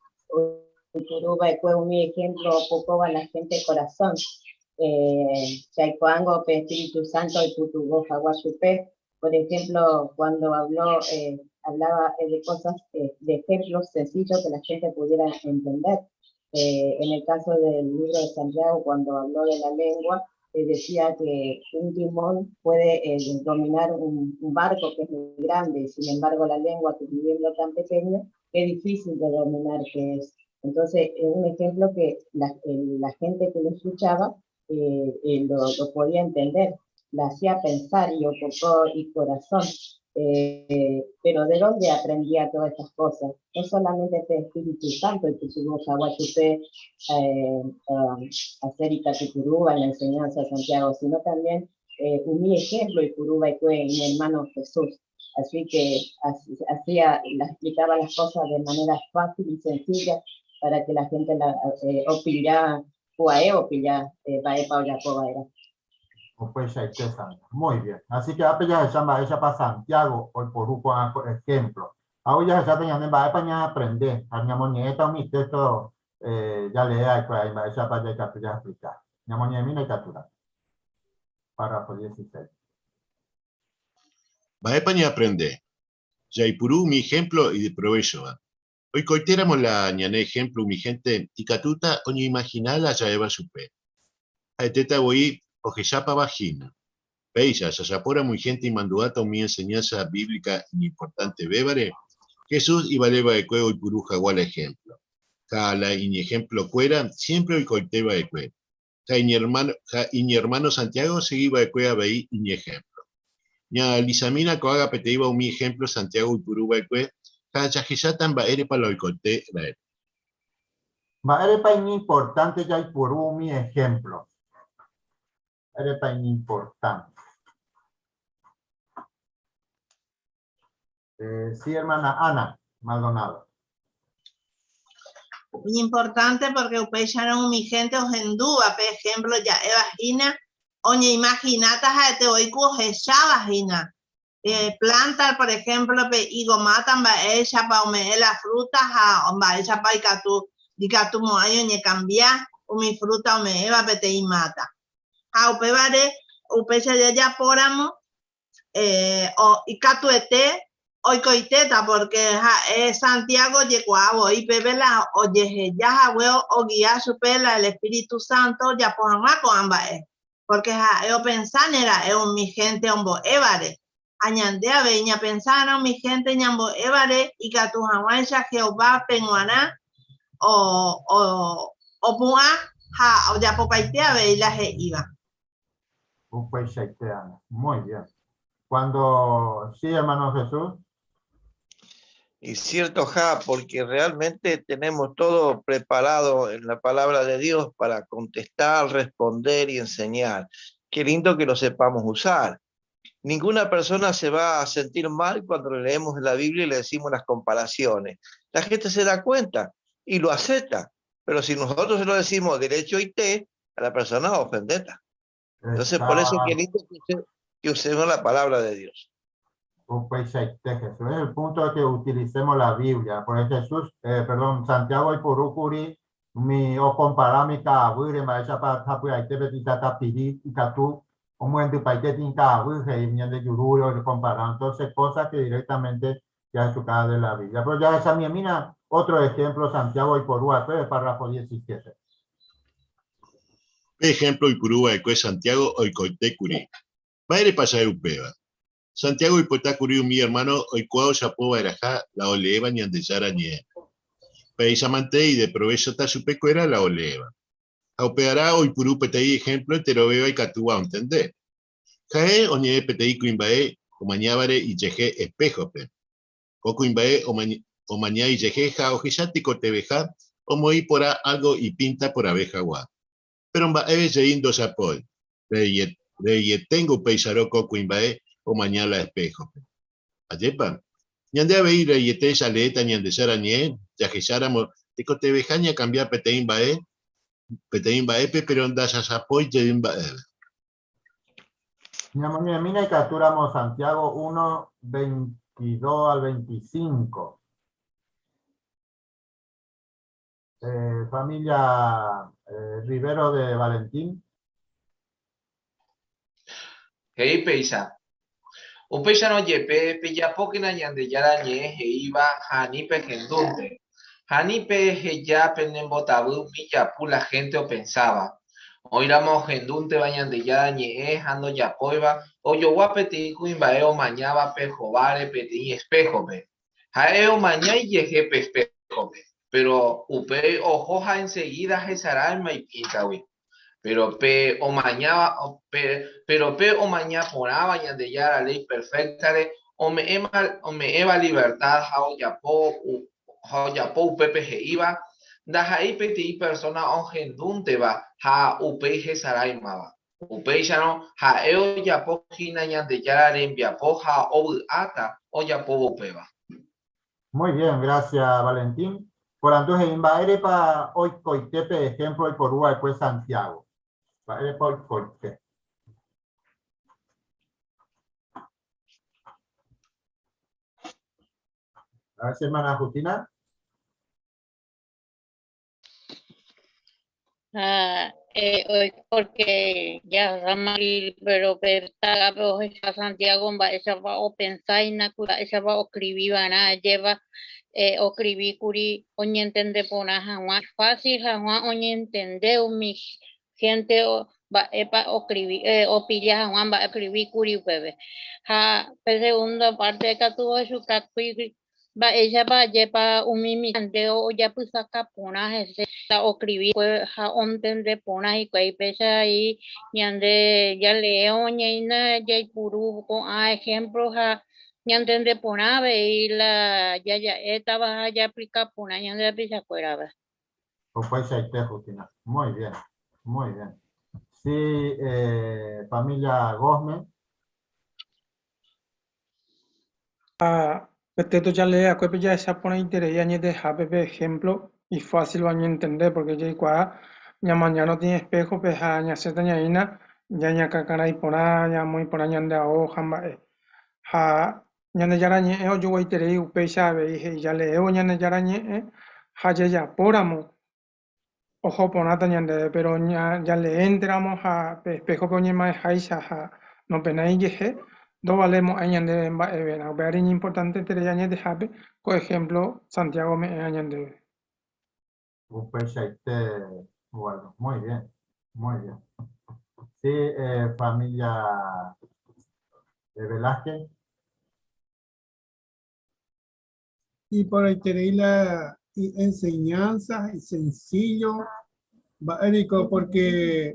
oiporuva'ekue umi ejemplo opokóva la gente corazón. Eh, Jaikuaángo pe Espíritu Santo oipytyvõ hag̃ua chupe. Por ejemplo, cuando habló, eh, hablaba de cosas, eh, de ejemplos sencillos que la gente pudiera entender. Eh, en el caso del libro de Santiago, cuando habló de la lengua, eh, decía que un timón puede eh, dominar un, un barco que es muy grande, y sin embargo la lengua, que es un miembro tan pequeño, qué difícil de dominar que es. Entonces, es un ejemplo que la, la gente que lo escuchaba lo, lo podía entender, la hacía pensar y ocupó y corazón. Eh, pero ¿de dónde aprendía todas estas cosas? No solamente este Espíritu Santo, el que tuvo Jaguachupé eh, um, hacer Itacurúa en la enseñanza de Santiago, sino también eh, mi ejemplo y Curuba y mi hermano Jesús. Así que hacía, las explicaba las cosas de manera fácil y sencilla para que la gente la opilla, puae opilla, mba'épa ojapóva era. Upeichaite, Sandra. Muy bien. Así que ápe jahecha mba'éichapa Santiago oiporu ko'ã ejemplo. Ha ojahecháta ñande mba'épa ñaaprende ha ñamoñe'ẽta umi texto jalee va'ekue ahí mba'éichapa jaikatu jaexplica. Ñamoñe'ẽmína ikatúrã. Párrafo 16. Mba'épa ñaaprende? Jaipuru umi ejemplo ideprovéchova. Oikoitéramo la ñane ejemplo umi hénte ikatúta oñeimagina la ja'éva chupe. Ha'etéta voi ohechápava hína. Péicha, jajapóramo ihénte imandu'áta umi enseñanza bíblica iñimportantevévare, Jesús ivale va'ekue oipuru hag̃ua la ejemplo. Ha la iñehemplokuéra siémpre oikoite va'ekue. Ha iñermáno Santiago osegi va'ekue avei iñehémplo. Ñaanalisamína ko'ág̃a peteĩva umi ehémplo Santiago oipuru va'ekue ha jahecháta mba'érepa la oikoite ra'e. Mba'érepa iñimportánte jaipuru umi ehémplo? Mba'érepa iñimportánte? Sí, hermana Ana Maldonado. Iñimportánte porque upéicharõ umi hénte ohendúva pe ehémplo ja'éva hína, oñeimahináta ha'ete voi ku ohecháva hína. Plánta, por ehémplo, pe ígo máta mba'éichapa ome'ẽ la frúta ha mba'éichapa ikatu ndikatumo'ãi oñekambia umi frúta ome'ẽva peteĩ máta. Ha upévare upéicha jajapóramo ikatuete oikoitéta pórke ha'e Santiago ojekuaa voi peve la ojeheja hague ogia chupe la el espíritu sánto ojapo hag̃ua ko'ã mba'e, pórke ha'e opensáne ra'e umi hénte ombo'évare. Ha ñande avei ñapensárõ umi hénte ñambo'évare ikatu hag̃uáicha Jehovápe g̃uarã opu'ã ha ojapopaite avei la he'íva. Upeichaite, Ana. Muy bien. Cuando sí, hermano Jesús. Y cierto, ja, porque realmente tenemos todo preparado en la palabra de Dios para contestar, responder y enseñar. Qué lindo que lo sepamos usar. Ninguna persona se va a sentir mal cuando le leemos la Biblia y le decimos las comparaciones. La gente se da cuenta y lo acepta. Pero si nosotros se lo decimos derecho y té, a la persona va a ofenderla. Entonces, por eso qué lindo que usemos la palabra de Dios. Upeichaite, Jesús. Es el punto de que utilicemos la Biblia. Porque Jesús, eh, perdón, Santiago oiporúkuri umi okompara umi ka'aguýre mba'éichapa sapy'aite peteĩ tatapiri ikatu omyendypaite peteĩ ka'aguy he'i ñande jurúre ojekompara. Entonces, cosas que directamente jahechuka de la Biblia. Pero jahechamiemína otro ejemplo Santiago oiporu va'ekue pe párrafo 17. Pe ejemplo oipuru va'ekue Santiago oikoite kuri. Mba'érepa ja'e upéva? Santiago oipota kuri umi ermáno oikuaa ojapo va'erãha la oleéva Ñandejára Ñe'ẽme. Péichamante ideprovéchota chupekuéra la oleéva. Ha upearã oipuru peteĩ ehémplo enterovéva ikatúva ontende. Ha'e oñe'ẽ peteĩ kuimba'e omañávare ijehe espéjope. Ko kuimba'e omaña ijehe ha ohecha tekotevẽha omoĩ porã álgo ipínta porãve hag̃ua. Péro mba'eve jey ndojapói. Reieténgo upéicharõ ko kuimba'e omaña la espéjope. Ajépa? Ñande avei reiete jaleéta Ñandejára Ñe'ẽ jahecháramo tekotevẽha ñakambia peteĩ mba'e peteĩ mba'épe péro ndajajapói jey mba'eve. Ñamoñe'ẽmína ikatúramo Santiago 1, 22 al 25. Eh, familia eh, Rivero de Valentín. He'i péicha, Upéicharõ jepe pejapókena Ñandejára Ñe'ẽ he'íva ha ani pehendúnte, ha ani peheja penembotavy umi japu la hénte opensáva. Oĩramo ohendúnteva Ñandejára Ñe'ẽ ha ndojapóiva, ojogua peteĩ kuimba'e omañávape hováre peteĩ espéjope. Ha'e omaña ijehe pe espéjope, péro upéi oho ha ensegída hesaráima ipíntagui. Péro pe omañáva, péro pe omaña porãva Ñandejára léi perféktare ome'ẽva livertad ha ojapo ha ojapo upépe he'íva, ndaha'éi peteĩ persóna ohendúnteva ha upéi hesaráimava. Upéicharõ ha'e ojapo hína Ñandejára rembiapo ha ovy'áta ojapóvo upéva. Muy bien, gracias Valentín. Porandu he'i mba'érepa oikoite pe ejemplo oiporu va'ekue Santiago. Mba'érepa oikoite. A ver si hermana Justina. Ha porque ya Ramal pero pe tágape ohecha Santiago mba'éichapa opensa hína kuri mba'éichapa oskrivi va'erã ajépa oskrivi kuri oñentende porã hag̃ua fácil hag̃ua oñentende umi hénte mba'épa oskrivi opilla hag̃ua mba'e oskrivi kuri upépe. Ha pe segunda parte katu ohechuka Mba'éichapa ajépa umi mitãnte ojapysaka porã hese la oskrivi ha ontende porã hikuái? Péicha avei ñande jalee oñeína jaipuru ko'ã ehémplo ha ñantende porã avei la jaja'étava ha jaaplika porã ñande rapichakuérape. Upeichaite, Justina. Muy bien, muy bien. Sí, familia Gosme. Ha pe téxto jalee'akuépe jahecha porãiterei añetehápe pe ehémplo ifásilva oñentende, pórke jaikuaa ñamañárõ tĩ espéhope ha ñasẽta ñaína ñañakãkarai porã, ñamoĩ porã ñande ao ha mba'e. Ha Ñandejára Ñe'ẽ ojoguaiterei upéicha avei he'i jaleévo Ñandejára Ñe'ẽ ha jajapóramo oho porãta ñandéve, péro jaleénteramo ha pe espéhope oñema'ẽháicha ha nopenái ijehe, ndovalemo'ãi ñandéve mba'everã. Upévare iñimportanteterei añetehápe ko ehémplo Santiago ome'ẽva ñandéve. Upeichaite, Waldo. Muy bien, muy bien. Sí, familia Velázquez. Iporãiterei la enseñanza, sencillo, mba'ériko porque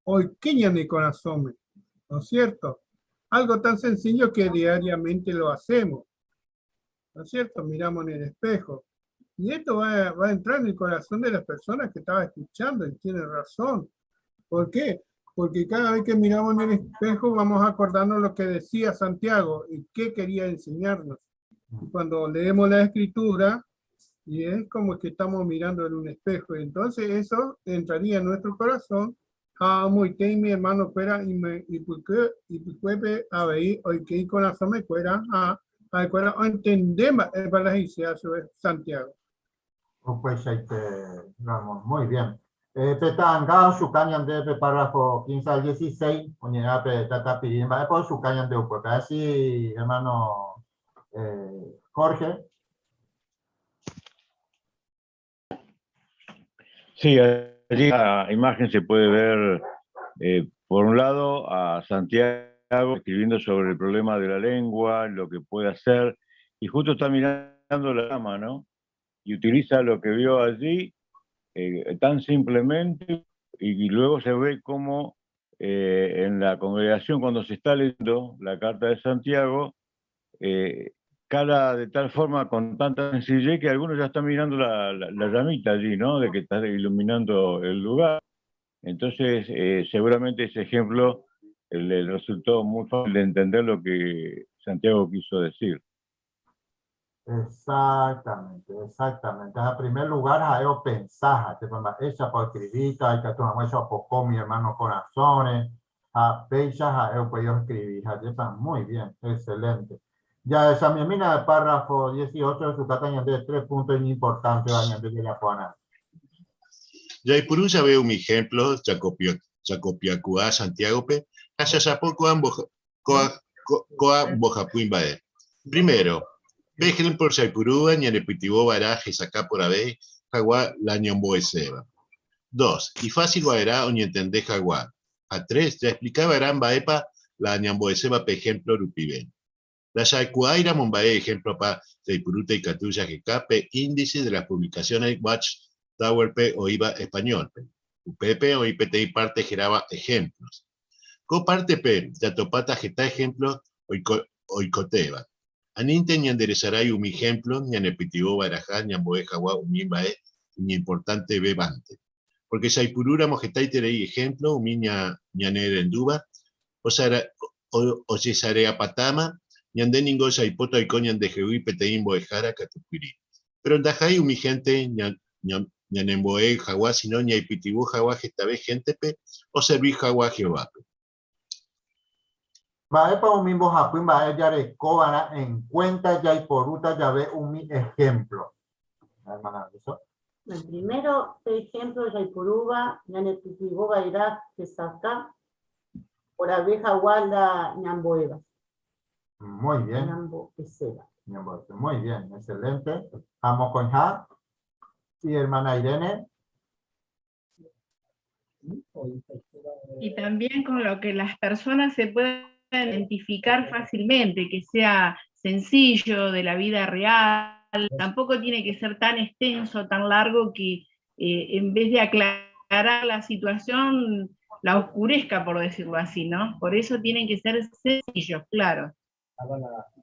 oike ñane korasõme, ¿no es cierto? Algo tan sencillo que diariamente lo hacemos, ¿no es cierto? Miramos en el espejo. Y esto va a entrar en el corazón de las personas que estaba escuchando y tiene razón. ¿Por qué? Porque cada vez que miramos en el espejo vamos acordando lo que decía Santiago y qué quería enseñarnos. Y cuando leemos la escritura, y es como que estamos mirando en un espejo, entonces eso entraría en nuestro corazón. Ah, muy bien, mi hermano fuera y me y porque y porque a ver hoy que corazón me fuera a a fuera entendemos para la iglesia Santiago. Pues ahí te vamos, muy bien. Pe ta'anga ochuka ñande pe párrafo 15 al 16, oñe'ẽva pe tatapiri, mba'épa ochuka ñande upépe. A ver si, hermano Jorge. Sí, allí la imagen se puede ver, por un lado, a Santiago escribiendo sobre el problema de la lengua, lo que puede hacer, y justo está mirando la llama, ¿no? Y utiliza lo que vio allí tan simplemente, y luego se ve cómo en la congregación, cuando se está leyendo la carta de Santiago, cala de tal forma, con tanta sencillez, que algunos ya están mirando la llamita allí, ¿no? De que está iluminando el lugar. Entonces, seguramente ese ejemplo le resultó muy fácil de entender lo que Santiago quiso decir. Exactamente, exactamente. En primer lugar, jaeo pensaja, te ponga ella por escribir, hay que tomar eso a poco, mi hermano, corazones, a pecha, jaeo, pues yo escribí, jayepa, muy bien, excelente. Ya esa mi mina de párrafo 18 de su carta de 3 puntos importantes, añade de la Juana. Ya y por un ya veo mi ejemplo, Jacopiacuá, Santiago P, hacia Zapoco, ambos, coa, coa, Bojapuín, Bae. Primero, Vejen por Chaipurúa, Ñanepitibó, Baraje, Sacá por Abe, Jaguá, la Ñomboeseba. 2, y fácil guaerá o ñentendé Jaguá. A 3, ya explicaba Arán Baepa, la Ñamboeseba, pe ejemplo, Rupibén. La Yacuaira Mombae, ejemplo, pa Chaipuruta y Catuya, Jecape, índice de las publicaciones Watch Tower P o IVA español P. UPP o IPTI parte geraba ejemplos. Coparte P, Yatopata Geta ejemplo, oicoteba. Aninte ñanderezaray umi ejemplo, ñanepitibo barajá, ñamboe jagua umimbae, importante bebante. Porque jaipurúramo hetaiterei ejemplo umi ñanerendúva ojesareapatáma, ñande ningo jaipota oiko ñandehegui peteĩ mbo'ehára katupyry. Péro ndaha'éi umi hénte ñanembo'e hag̃ua síno ñaipytyvõ hag̃ua hetave héntepe oservi hag̃ua Jehovápe. Mba'épa umi mbohapy mba'e jarekova'erã en cuenta jaiporúta jave umi ejemplo? Hermana Luisa. El primero, pe ejemplo jaiporúva ñanepytyvõva'erã hesakã porãve hag̃ua la ñambo'éva. Muy bien. Ñambo'eséva. Ñambo'ese. Muy bien, excelente. Ha mokõiha, sí, hermana Irene. Y también con lo que las personas se puedan identificar fácilmente, que sea sencillo, de la vida real, tampoco tiene que ser tan extenso, tan largo que en vez de aclarar la situación, la oscurezca, por decirlo así, ¿no? Por eso tienen que ser sencillos, claro.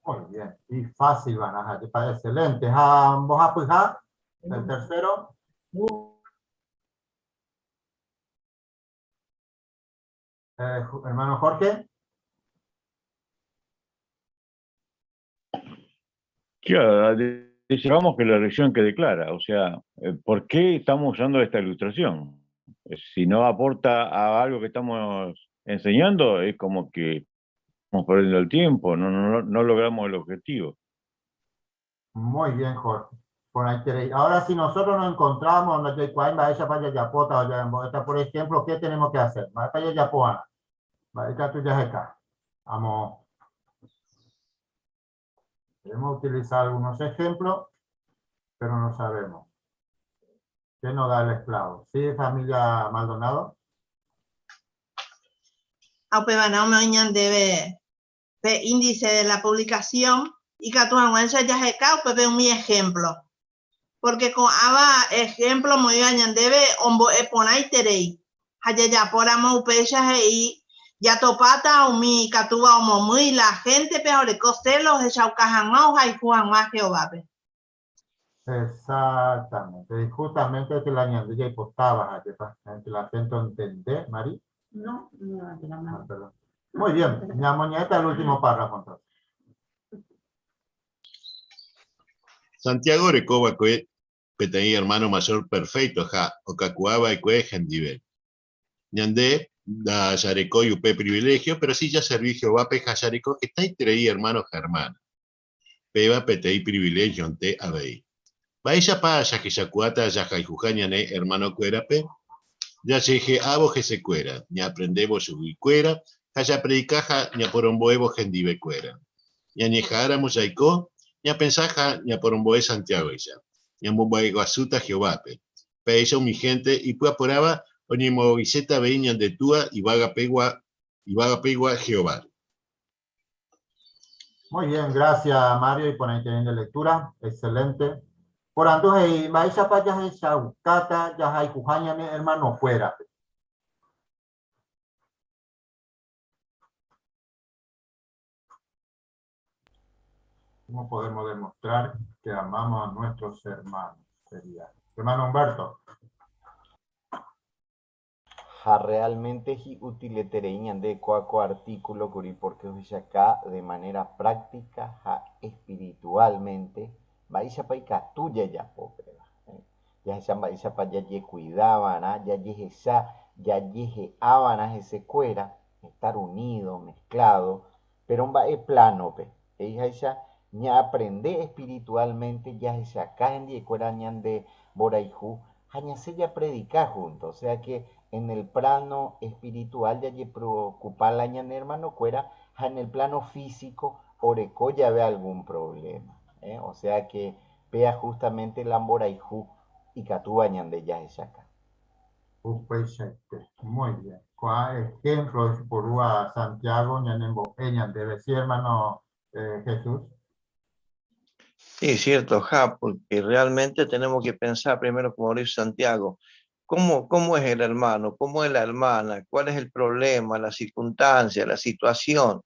Muy bien, y fácil, Banaja, excelente. Ja, mbohapyha, el tercero. Hermano Jorge. Claro, digamos que la lección quede clara, o sea, ¿por qué estamos usando esta ilustración? Si no aporta a algo que estamos enseñando, es como que estamos perdiendo el tiempo, no logramos el objetivo. Muy bien, Jorge. Por ahí queréis. Ahora, si nosotros nos encontramos, no sé cuál, vaya para allá, pota, vaya en Bogotá, por ejemplo, ¿qué tenemos que hacer? Vaya para allá, poa. Vaya tú ya acá. Vamos. Queremos utilizar algunos ejemplos, pero no sabemos. ¿Qué nos da el esclavo? ¿Sí, familia Maldonado? Ha upévarã ome'ẽ ñandéve pe índice de la publicación ikatu hag̃uáicha jaheka upépe umi ejemplo. Porque ko'ãva ejemplo omoĩva ñandéve ombo'e porãiterei ha jajapóramo upéicha he'i jatopáta umi ikatúva omomýi la héntepe ha oreko celo ohechauka hag̃ua ohayhu hag̃ua Jehovápe. Exactamente, y justamente que la ñande jaipotáva, ajépa, que la gente ontende, Mari. No, no levanté la mano. Ah, perdón. Muy bien, ñamoñe'ẽta el último párrafo entonces. Santiago oreko va'ekue peteĩ hermano mayor perfecto ha okakuaa va'ekue hendive. Ñande ndajarekói upe privilegio, pero si jaservi Jehovápe ha jareko hetaiterei hermano ha hermana. Péva peteĩ priviléhionte avei. Mba'éichapa jahechakuaáta jahayhuha ñane ermanokuérape? Jajehe'ávo hesekuéra, ñaaprendévo chuguikuéra ha japredika ha ñaporombo'évo hendivekuéra. Ñañeha'ãramo jaiko, ñapensa ha ñaporombo'e Santiágoicha, ñamomba'eguasúta Jehovápe. Péicha umi hénte ipy'aporãva oñemoaguiséta avei ñande Túa yvágapegua Jehováre. Muy bien, gracias Mario y por ahí teniendo lectura. Excelente. Porandu he'i, mba'éichapa jahechaukáta jahayhuha ñane hermanokuérape. ¿Cómo podemos demostrar que amamos a nuestros hermanos? Sería. Hermano Humberto. Ha realmente hi'utileterei ñande kóa ko artículo kuri porque ohechaka de manera práctica ha espiritualmente mba'éichapa ikatu jajapo péva. Jahecha mba'éichapa jajekuida va'erã, jajehecha, jajehe'a va'erã hesekuéra, estar unido, mezclado, pero mba'e plano-pe. He'iháicha ña'aprende espiritualmente jahechaka hendiekuéra ñande mborayhu ha ñasẽ japredika junto. O sea que en el plano espiritual jajepreocupa la ñane hermanokuéra ha en el plano físico oreko jave algún problema. O sea que péa justamente la mborayhu ikatúva ñande jahechaka. Upeichaite. Muy bien. Ko'ã ejemplo oiporúva Santiago ñanembo'e ñandéve. Sí, hermano Jesús. Sí, es cierto, Ja, porque realmente tenemos que pensar primero, como dice Santiago, cómo es el hermano? ¿Cómo es la hermana? ¿Cuál es el problema, la circunstancia, la situación?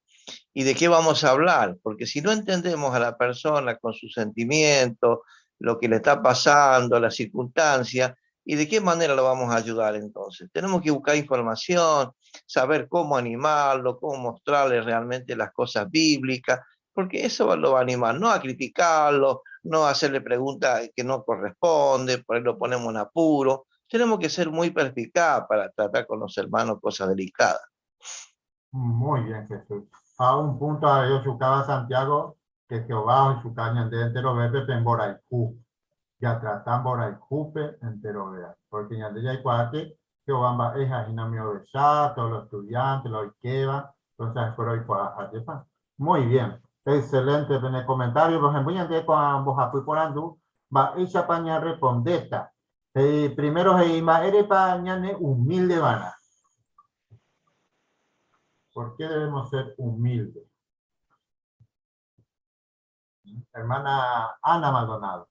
¿Y de qué vamos a hablar? Porque si no entendemos a la persona con sus sentimientos, lo que le está pasando, la circunstancia, ¿Y de qué manera lo vamos a ayudar entonces? Tenemos que buscar información, saber cómo animarlo, cómo mostrarle realmente las cosas bíblicas, porque eso lo va a animar, no a criticarlo, no a hacerle preguntas que no corresponden, por ahí lo ponemos en apuro. Tenemos que ser muy perspicaz para tratar con los hermanos cosas delicadas. Muy bien, Jesús. A un punto a Yosucaba Santiago, que Jehová ohechuka ñande enterovépe pe mborayhu. Jatrata mborayhúpe enterovea. Porque ñande jaikuaáke Jehová mba'éha hína umi ovecha, todos los estudiantes, la oikéva, entonces ha'ekuéra oikuaa ajépa. Muy bien, excelente pene comentario. Rohemby ñande ko'ã mbohapy porandu, mba'éichapa ñarrepondéta. He'i, primero he'i, mba'érepa ñane humilde va'erã. ¿Por qué debemos ser humildes? Hermana Ana Maldonado.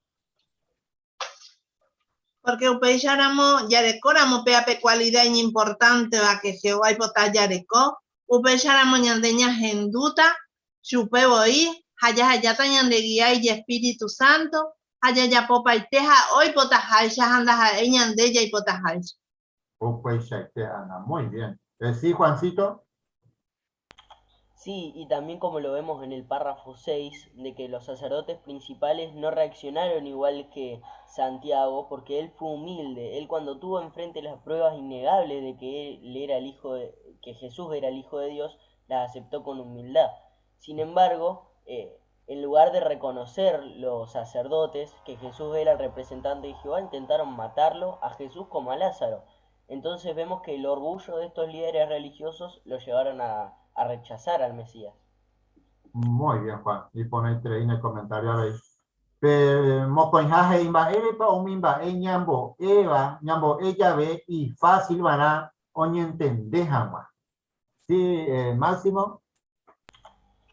Porque upéicharamo jarekóramo péa pe kualida iñimportánteva que Jehová oipota jareko, upéicharamo ñande ñahendúta chupe voi ha jahejáta ñandegia ijespíritu sánto ha jajapopaite ha'e oipotaháicha ha ndaha'éi ñande jaipotaháicha. Upeichaite, Ana. Muy bien. Sí, Juancito. Sí, y también como lo vemos en el párrafo 6, de que los sacerdotes principales no reaccionaron igual que Santiago, porque él fue humilde. Él cuando tuvo enfrente las pruebas innegables de que él era el hijo de, que Jesús era el hijo de Dios, las aceptó con humildad. Sin embargo, en lugar de reconocer los sacerdotes que Jesús era el representante de Jehová, intentaron matarlo a Jesús como a Lázaro. Entonces vemos que el orgullo de estos líderes religiosos lo llevaron a rechazar al Mesías. Muy bien, Juan. Y pone ahí en el comentario ahí. Pe mokõiha he'i mba'érepa umi mba'e ñambo'éva, ñambo'e jave ifácil va'erã oñentende hag̃ua. Sí, Máximo.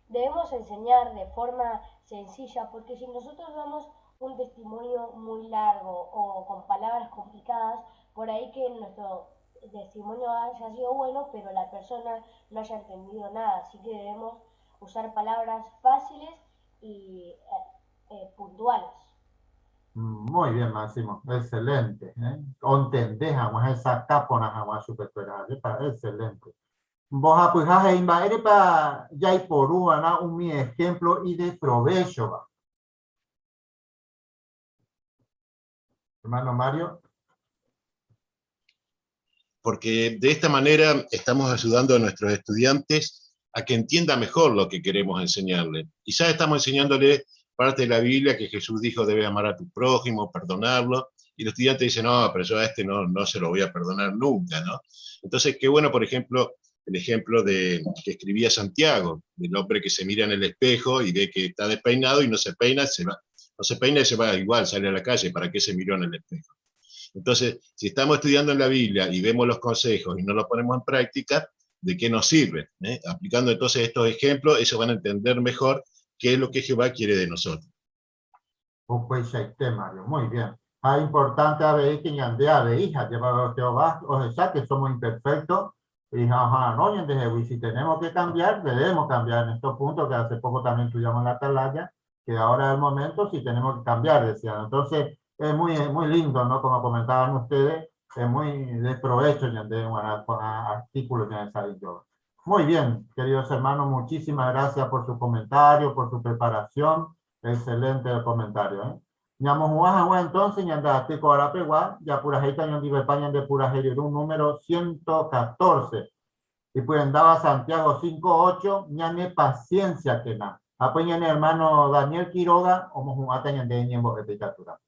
Debemos enseñar de forma sencilla, porque si nosotros damos un testimonio muy largo o con palabras complicadas, por ahí que nuestro testimonio haya sido bueno, pero la persona no haya entendido nada. Así que debemos usar palabras fáciles y puntuales. Muy bien, Máximo. Excelente. Ontende hag̃ua hesakã porã hag̃ua chupekuéra. Ajépa, excelente. Mbohapyha he'i mba'érepa jaiporu va'erã umi ejemplo ideprovéchova. Hermano Mario. Porque de esta manera estamos ayudando a nuestros estudiantes a que entiendan mejor lo que queremos enseñarle. Quizás estamos enseñándole parte de la Biblia que Jesús dijo debe amar a tu prójimo, perdonarlo, y el estudiante dice, no, pero yo a este no se lo voy a perdonar nunca, ¿no? Entonces, qué bueno, por ejemplo, el ejemplo de, que escribía Santiago, del hombre que se mira en el espejo y ve que está despeinado y no se peina, se va, no se peina y se va igual, sale a la calle, ¿para qué se miró en el espejo? Entonces, si estamos estudiando en la Biblia y vemos los consejos y no los ponemos en práctica, ¿de qué nos sirve? Aplicando entonces estos ejemplos, ellos van a entender mejor qué es lo que Jehová quiere de nosotros. Upeichaite, Mario, muy bien. Ah, importante avei que ñande avei, ha llevado Jehová, o sea que somos imperfectos, y ajá, no, ñande jegui, si tenemos que cambiar, debemos cambiar en estos puntos, que hace poco también estudiamos en la atalaya, que ahora es el momento, si tenemos que cambiar, decían. Entonces, es muy, muy lindo, ¿no? Como comentaban ustedes, es muy de provecho, ñande, un artículo que han salido. Muy bien, queridos hermanos, muchísimas gracias por su comentario, por su preparación. Excelente el comentario. Ñamohuã hag̃ua entonces, ñande aty ko ára pegua, japurahéita ñondivepa ñande purahéi ryru número 114. Ipyendáva Santiago 5.8, ñane paciencia kena. Ha pe ñane hermano Daniel Quiroga omohu'ãta ñande ñembo'épe ikatúramo.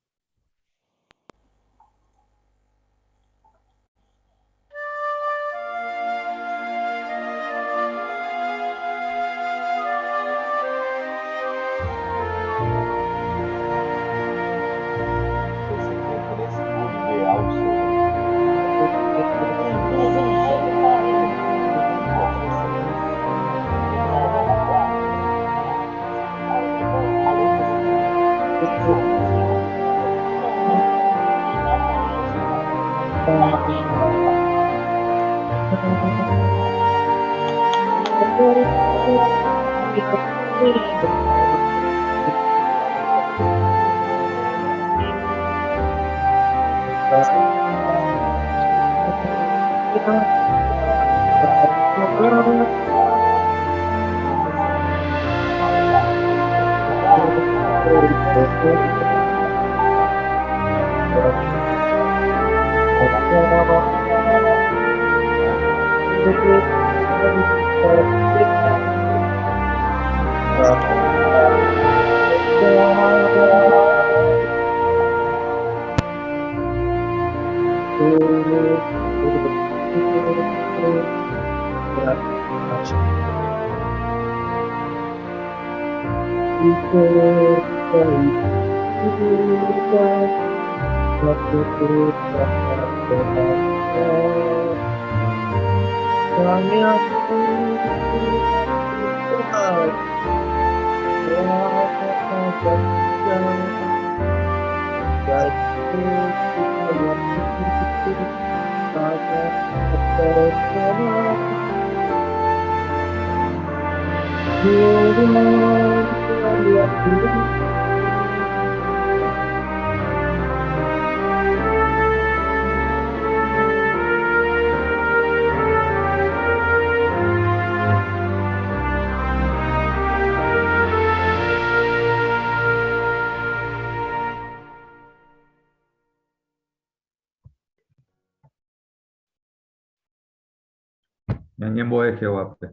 Ñañembo'e Jehovápe.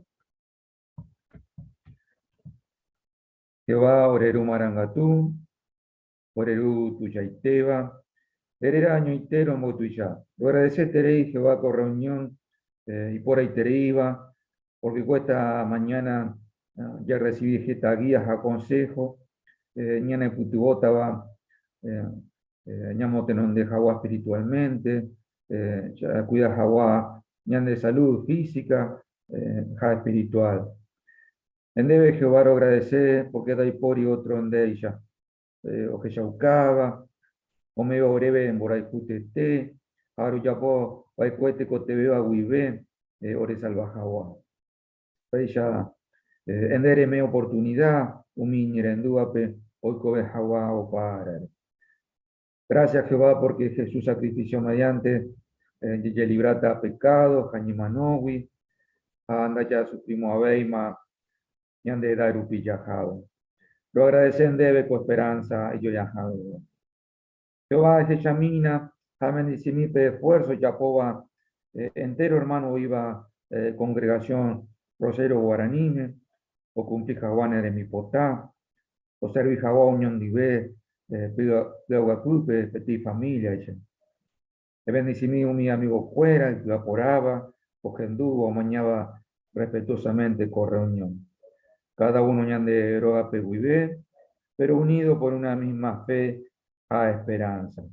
Jehová ore ru marangatu, ore ru tuichaitéva, nde réra añoite rombotuicha. Roagradeseterei Jehová ko reunión iporãitereíva, porque ko esta mañana jarrecibi heta guía ha consejo ñanepytyvõtava ñamotenonde hag̃ua espiritualmente, jakuida hag̃ua ñande salud física ha espiritual. Ndéve Jehová roagradece porque ndaipóri otro ndéicha ohechaukáva, ome'ẽva oréve mborayhu tete ha rojapo va'ekue tekotevẽva guive oresalva hag̃ua. Péicha nde reme'ẽ oportunida umi iñerendúvape oikove hag̃ua opa árare. Gracias Jehová porque Jesús sacrificio mediante jejelibráta pecado ha ñemanógui ha ndajasufrimo'ãvéima ñande edad rupi jahávo. Roagradece ndéve ko esperanza ijojaha'ỹva. Jehová ehechamína ha emendicimi pe esfuerzo ojapóva entero hermano oĩva congregación Rosario Guaraníme okumpli hag̃ua ne rembipota, oservi hag̃ua oñondive py'aguapýpe peteĩ familia-icha. Ebendicimi umi amigokuéra ipy'aporãva, ohendúva, omañáva respetuosamente ko reunión. Cada uno ñande rógape guive, pero unido por una misma fe ha esperanza.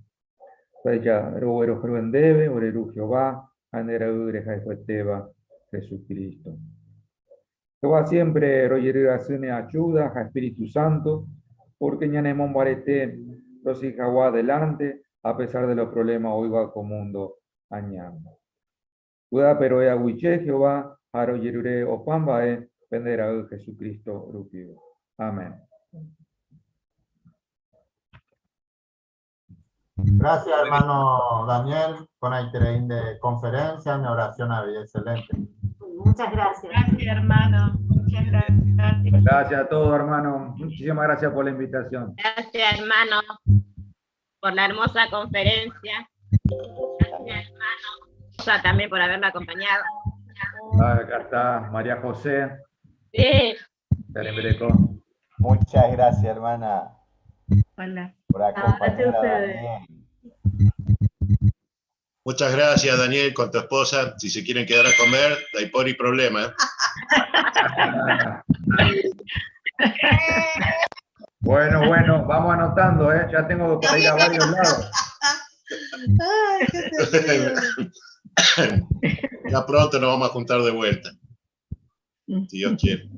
Upéicha roguerohory ndéve, ore Ru Jehová, ha nde Ra'y rehayhuetéva, Jesucristo. Jehová siempre rojery asy ne ayuda ha Espíritu Santo, porque ñanemombarete rosegi hag̃ua adelante a pesar de los problemas oĩva ko mundo añáme. Vy'ápe ro'e aguyje Jehová ha rojerure opa mba'e pende Ra'y Jesucristo rupive. Amén. Gracias, hermano Daniel. Con de conferencia, mi oración avei excelente. Muchas gracias. Gracias, hermano. Muchas gracias. Gracias a todos, hermano. Muchísimas gracias por la invitación. Gracias, hermano, por la hermosa conferencia. Gracias, hermano. También por haberme acompañado. Ah, acá está María José. Sí. Muchas gracias, hermana. Hola. Por acompañar a Daniel. Muchas gracias, Daniel, con tu esposa. Si se quieren quedar a comer, daipori problema. Bueno, bueno, vamos anotando, ¿eh? Ya tengo para ir a varios lados. Ay, qué terrible. Ya pronto nos vamos a juntar de vuelta. Si Dios quiere.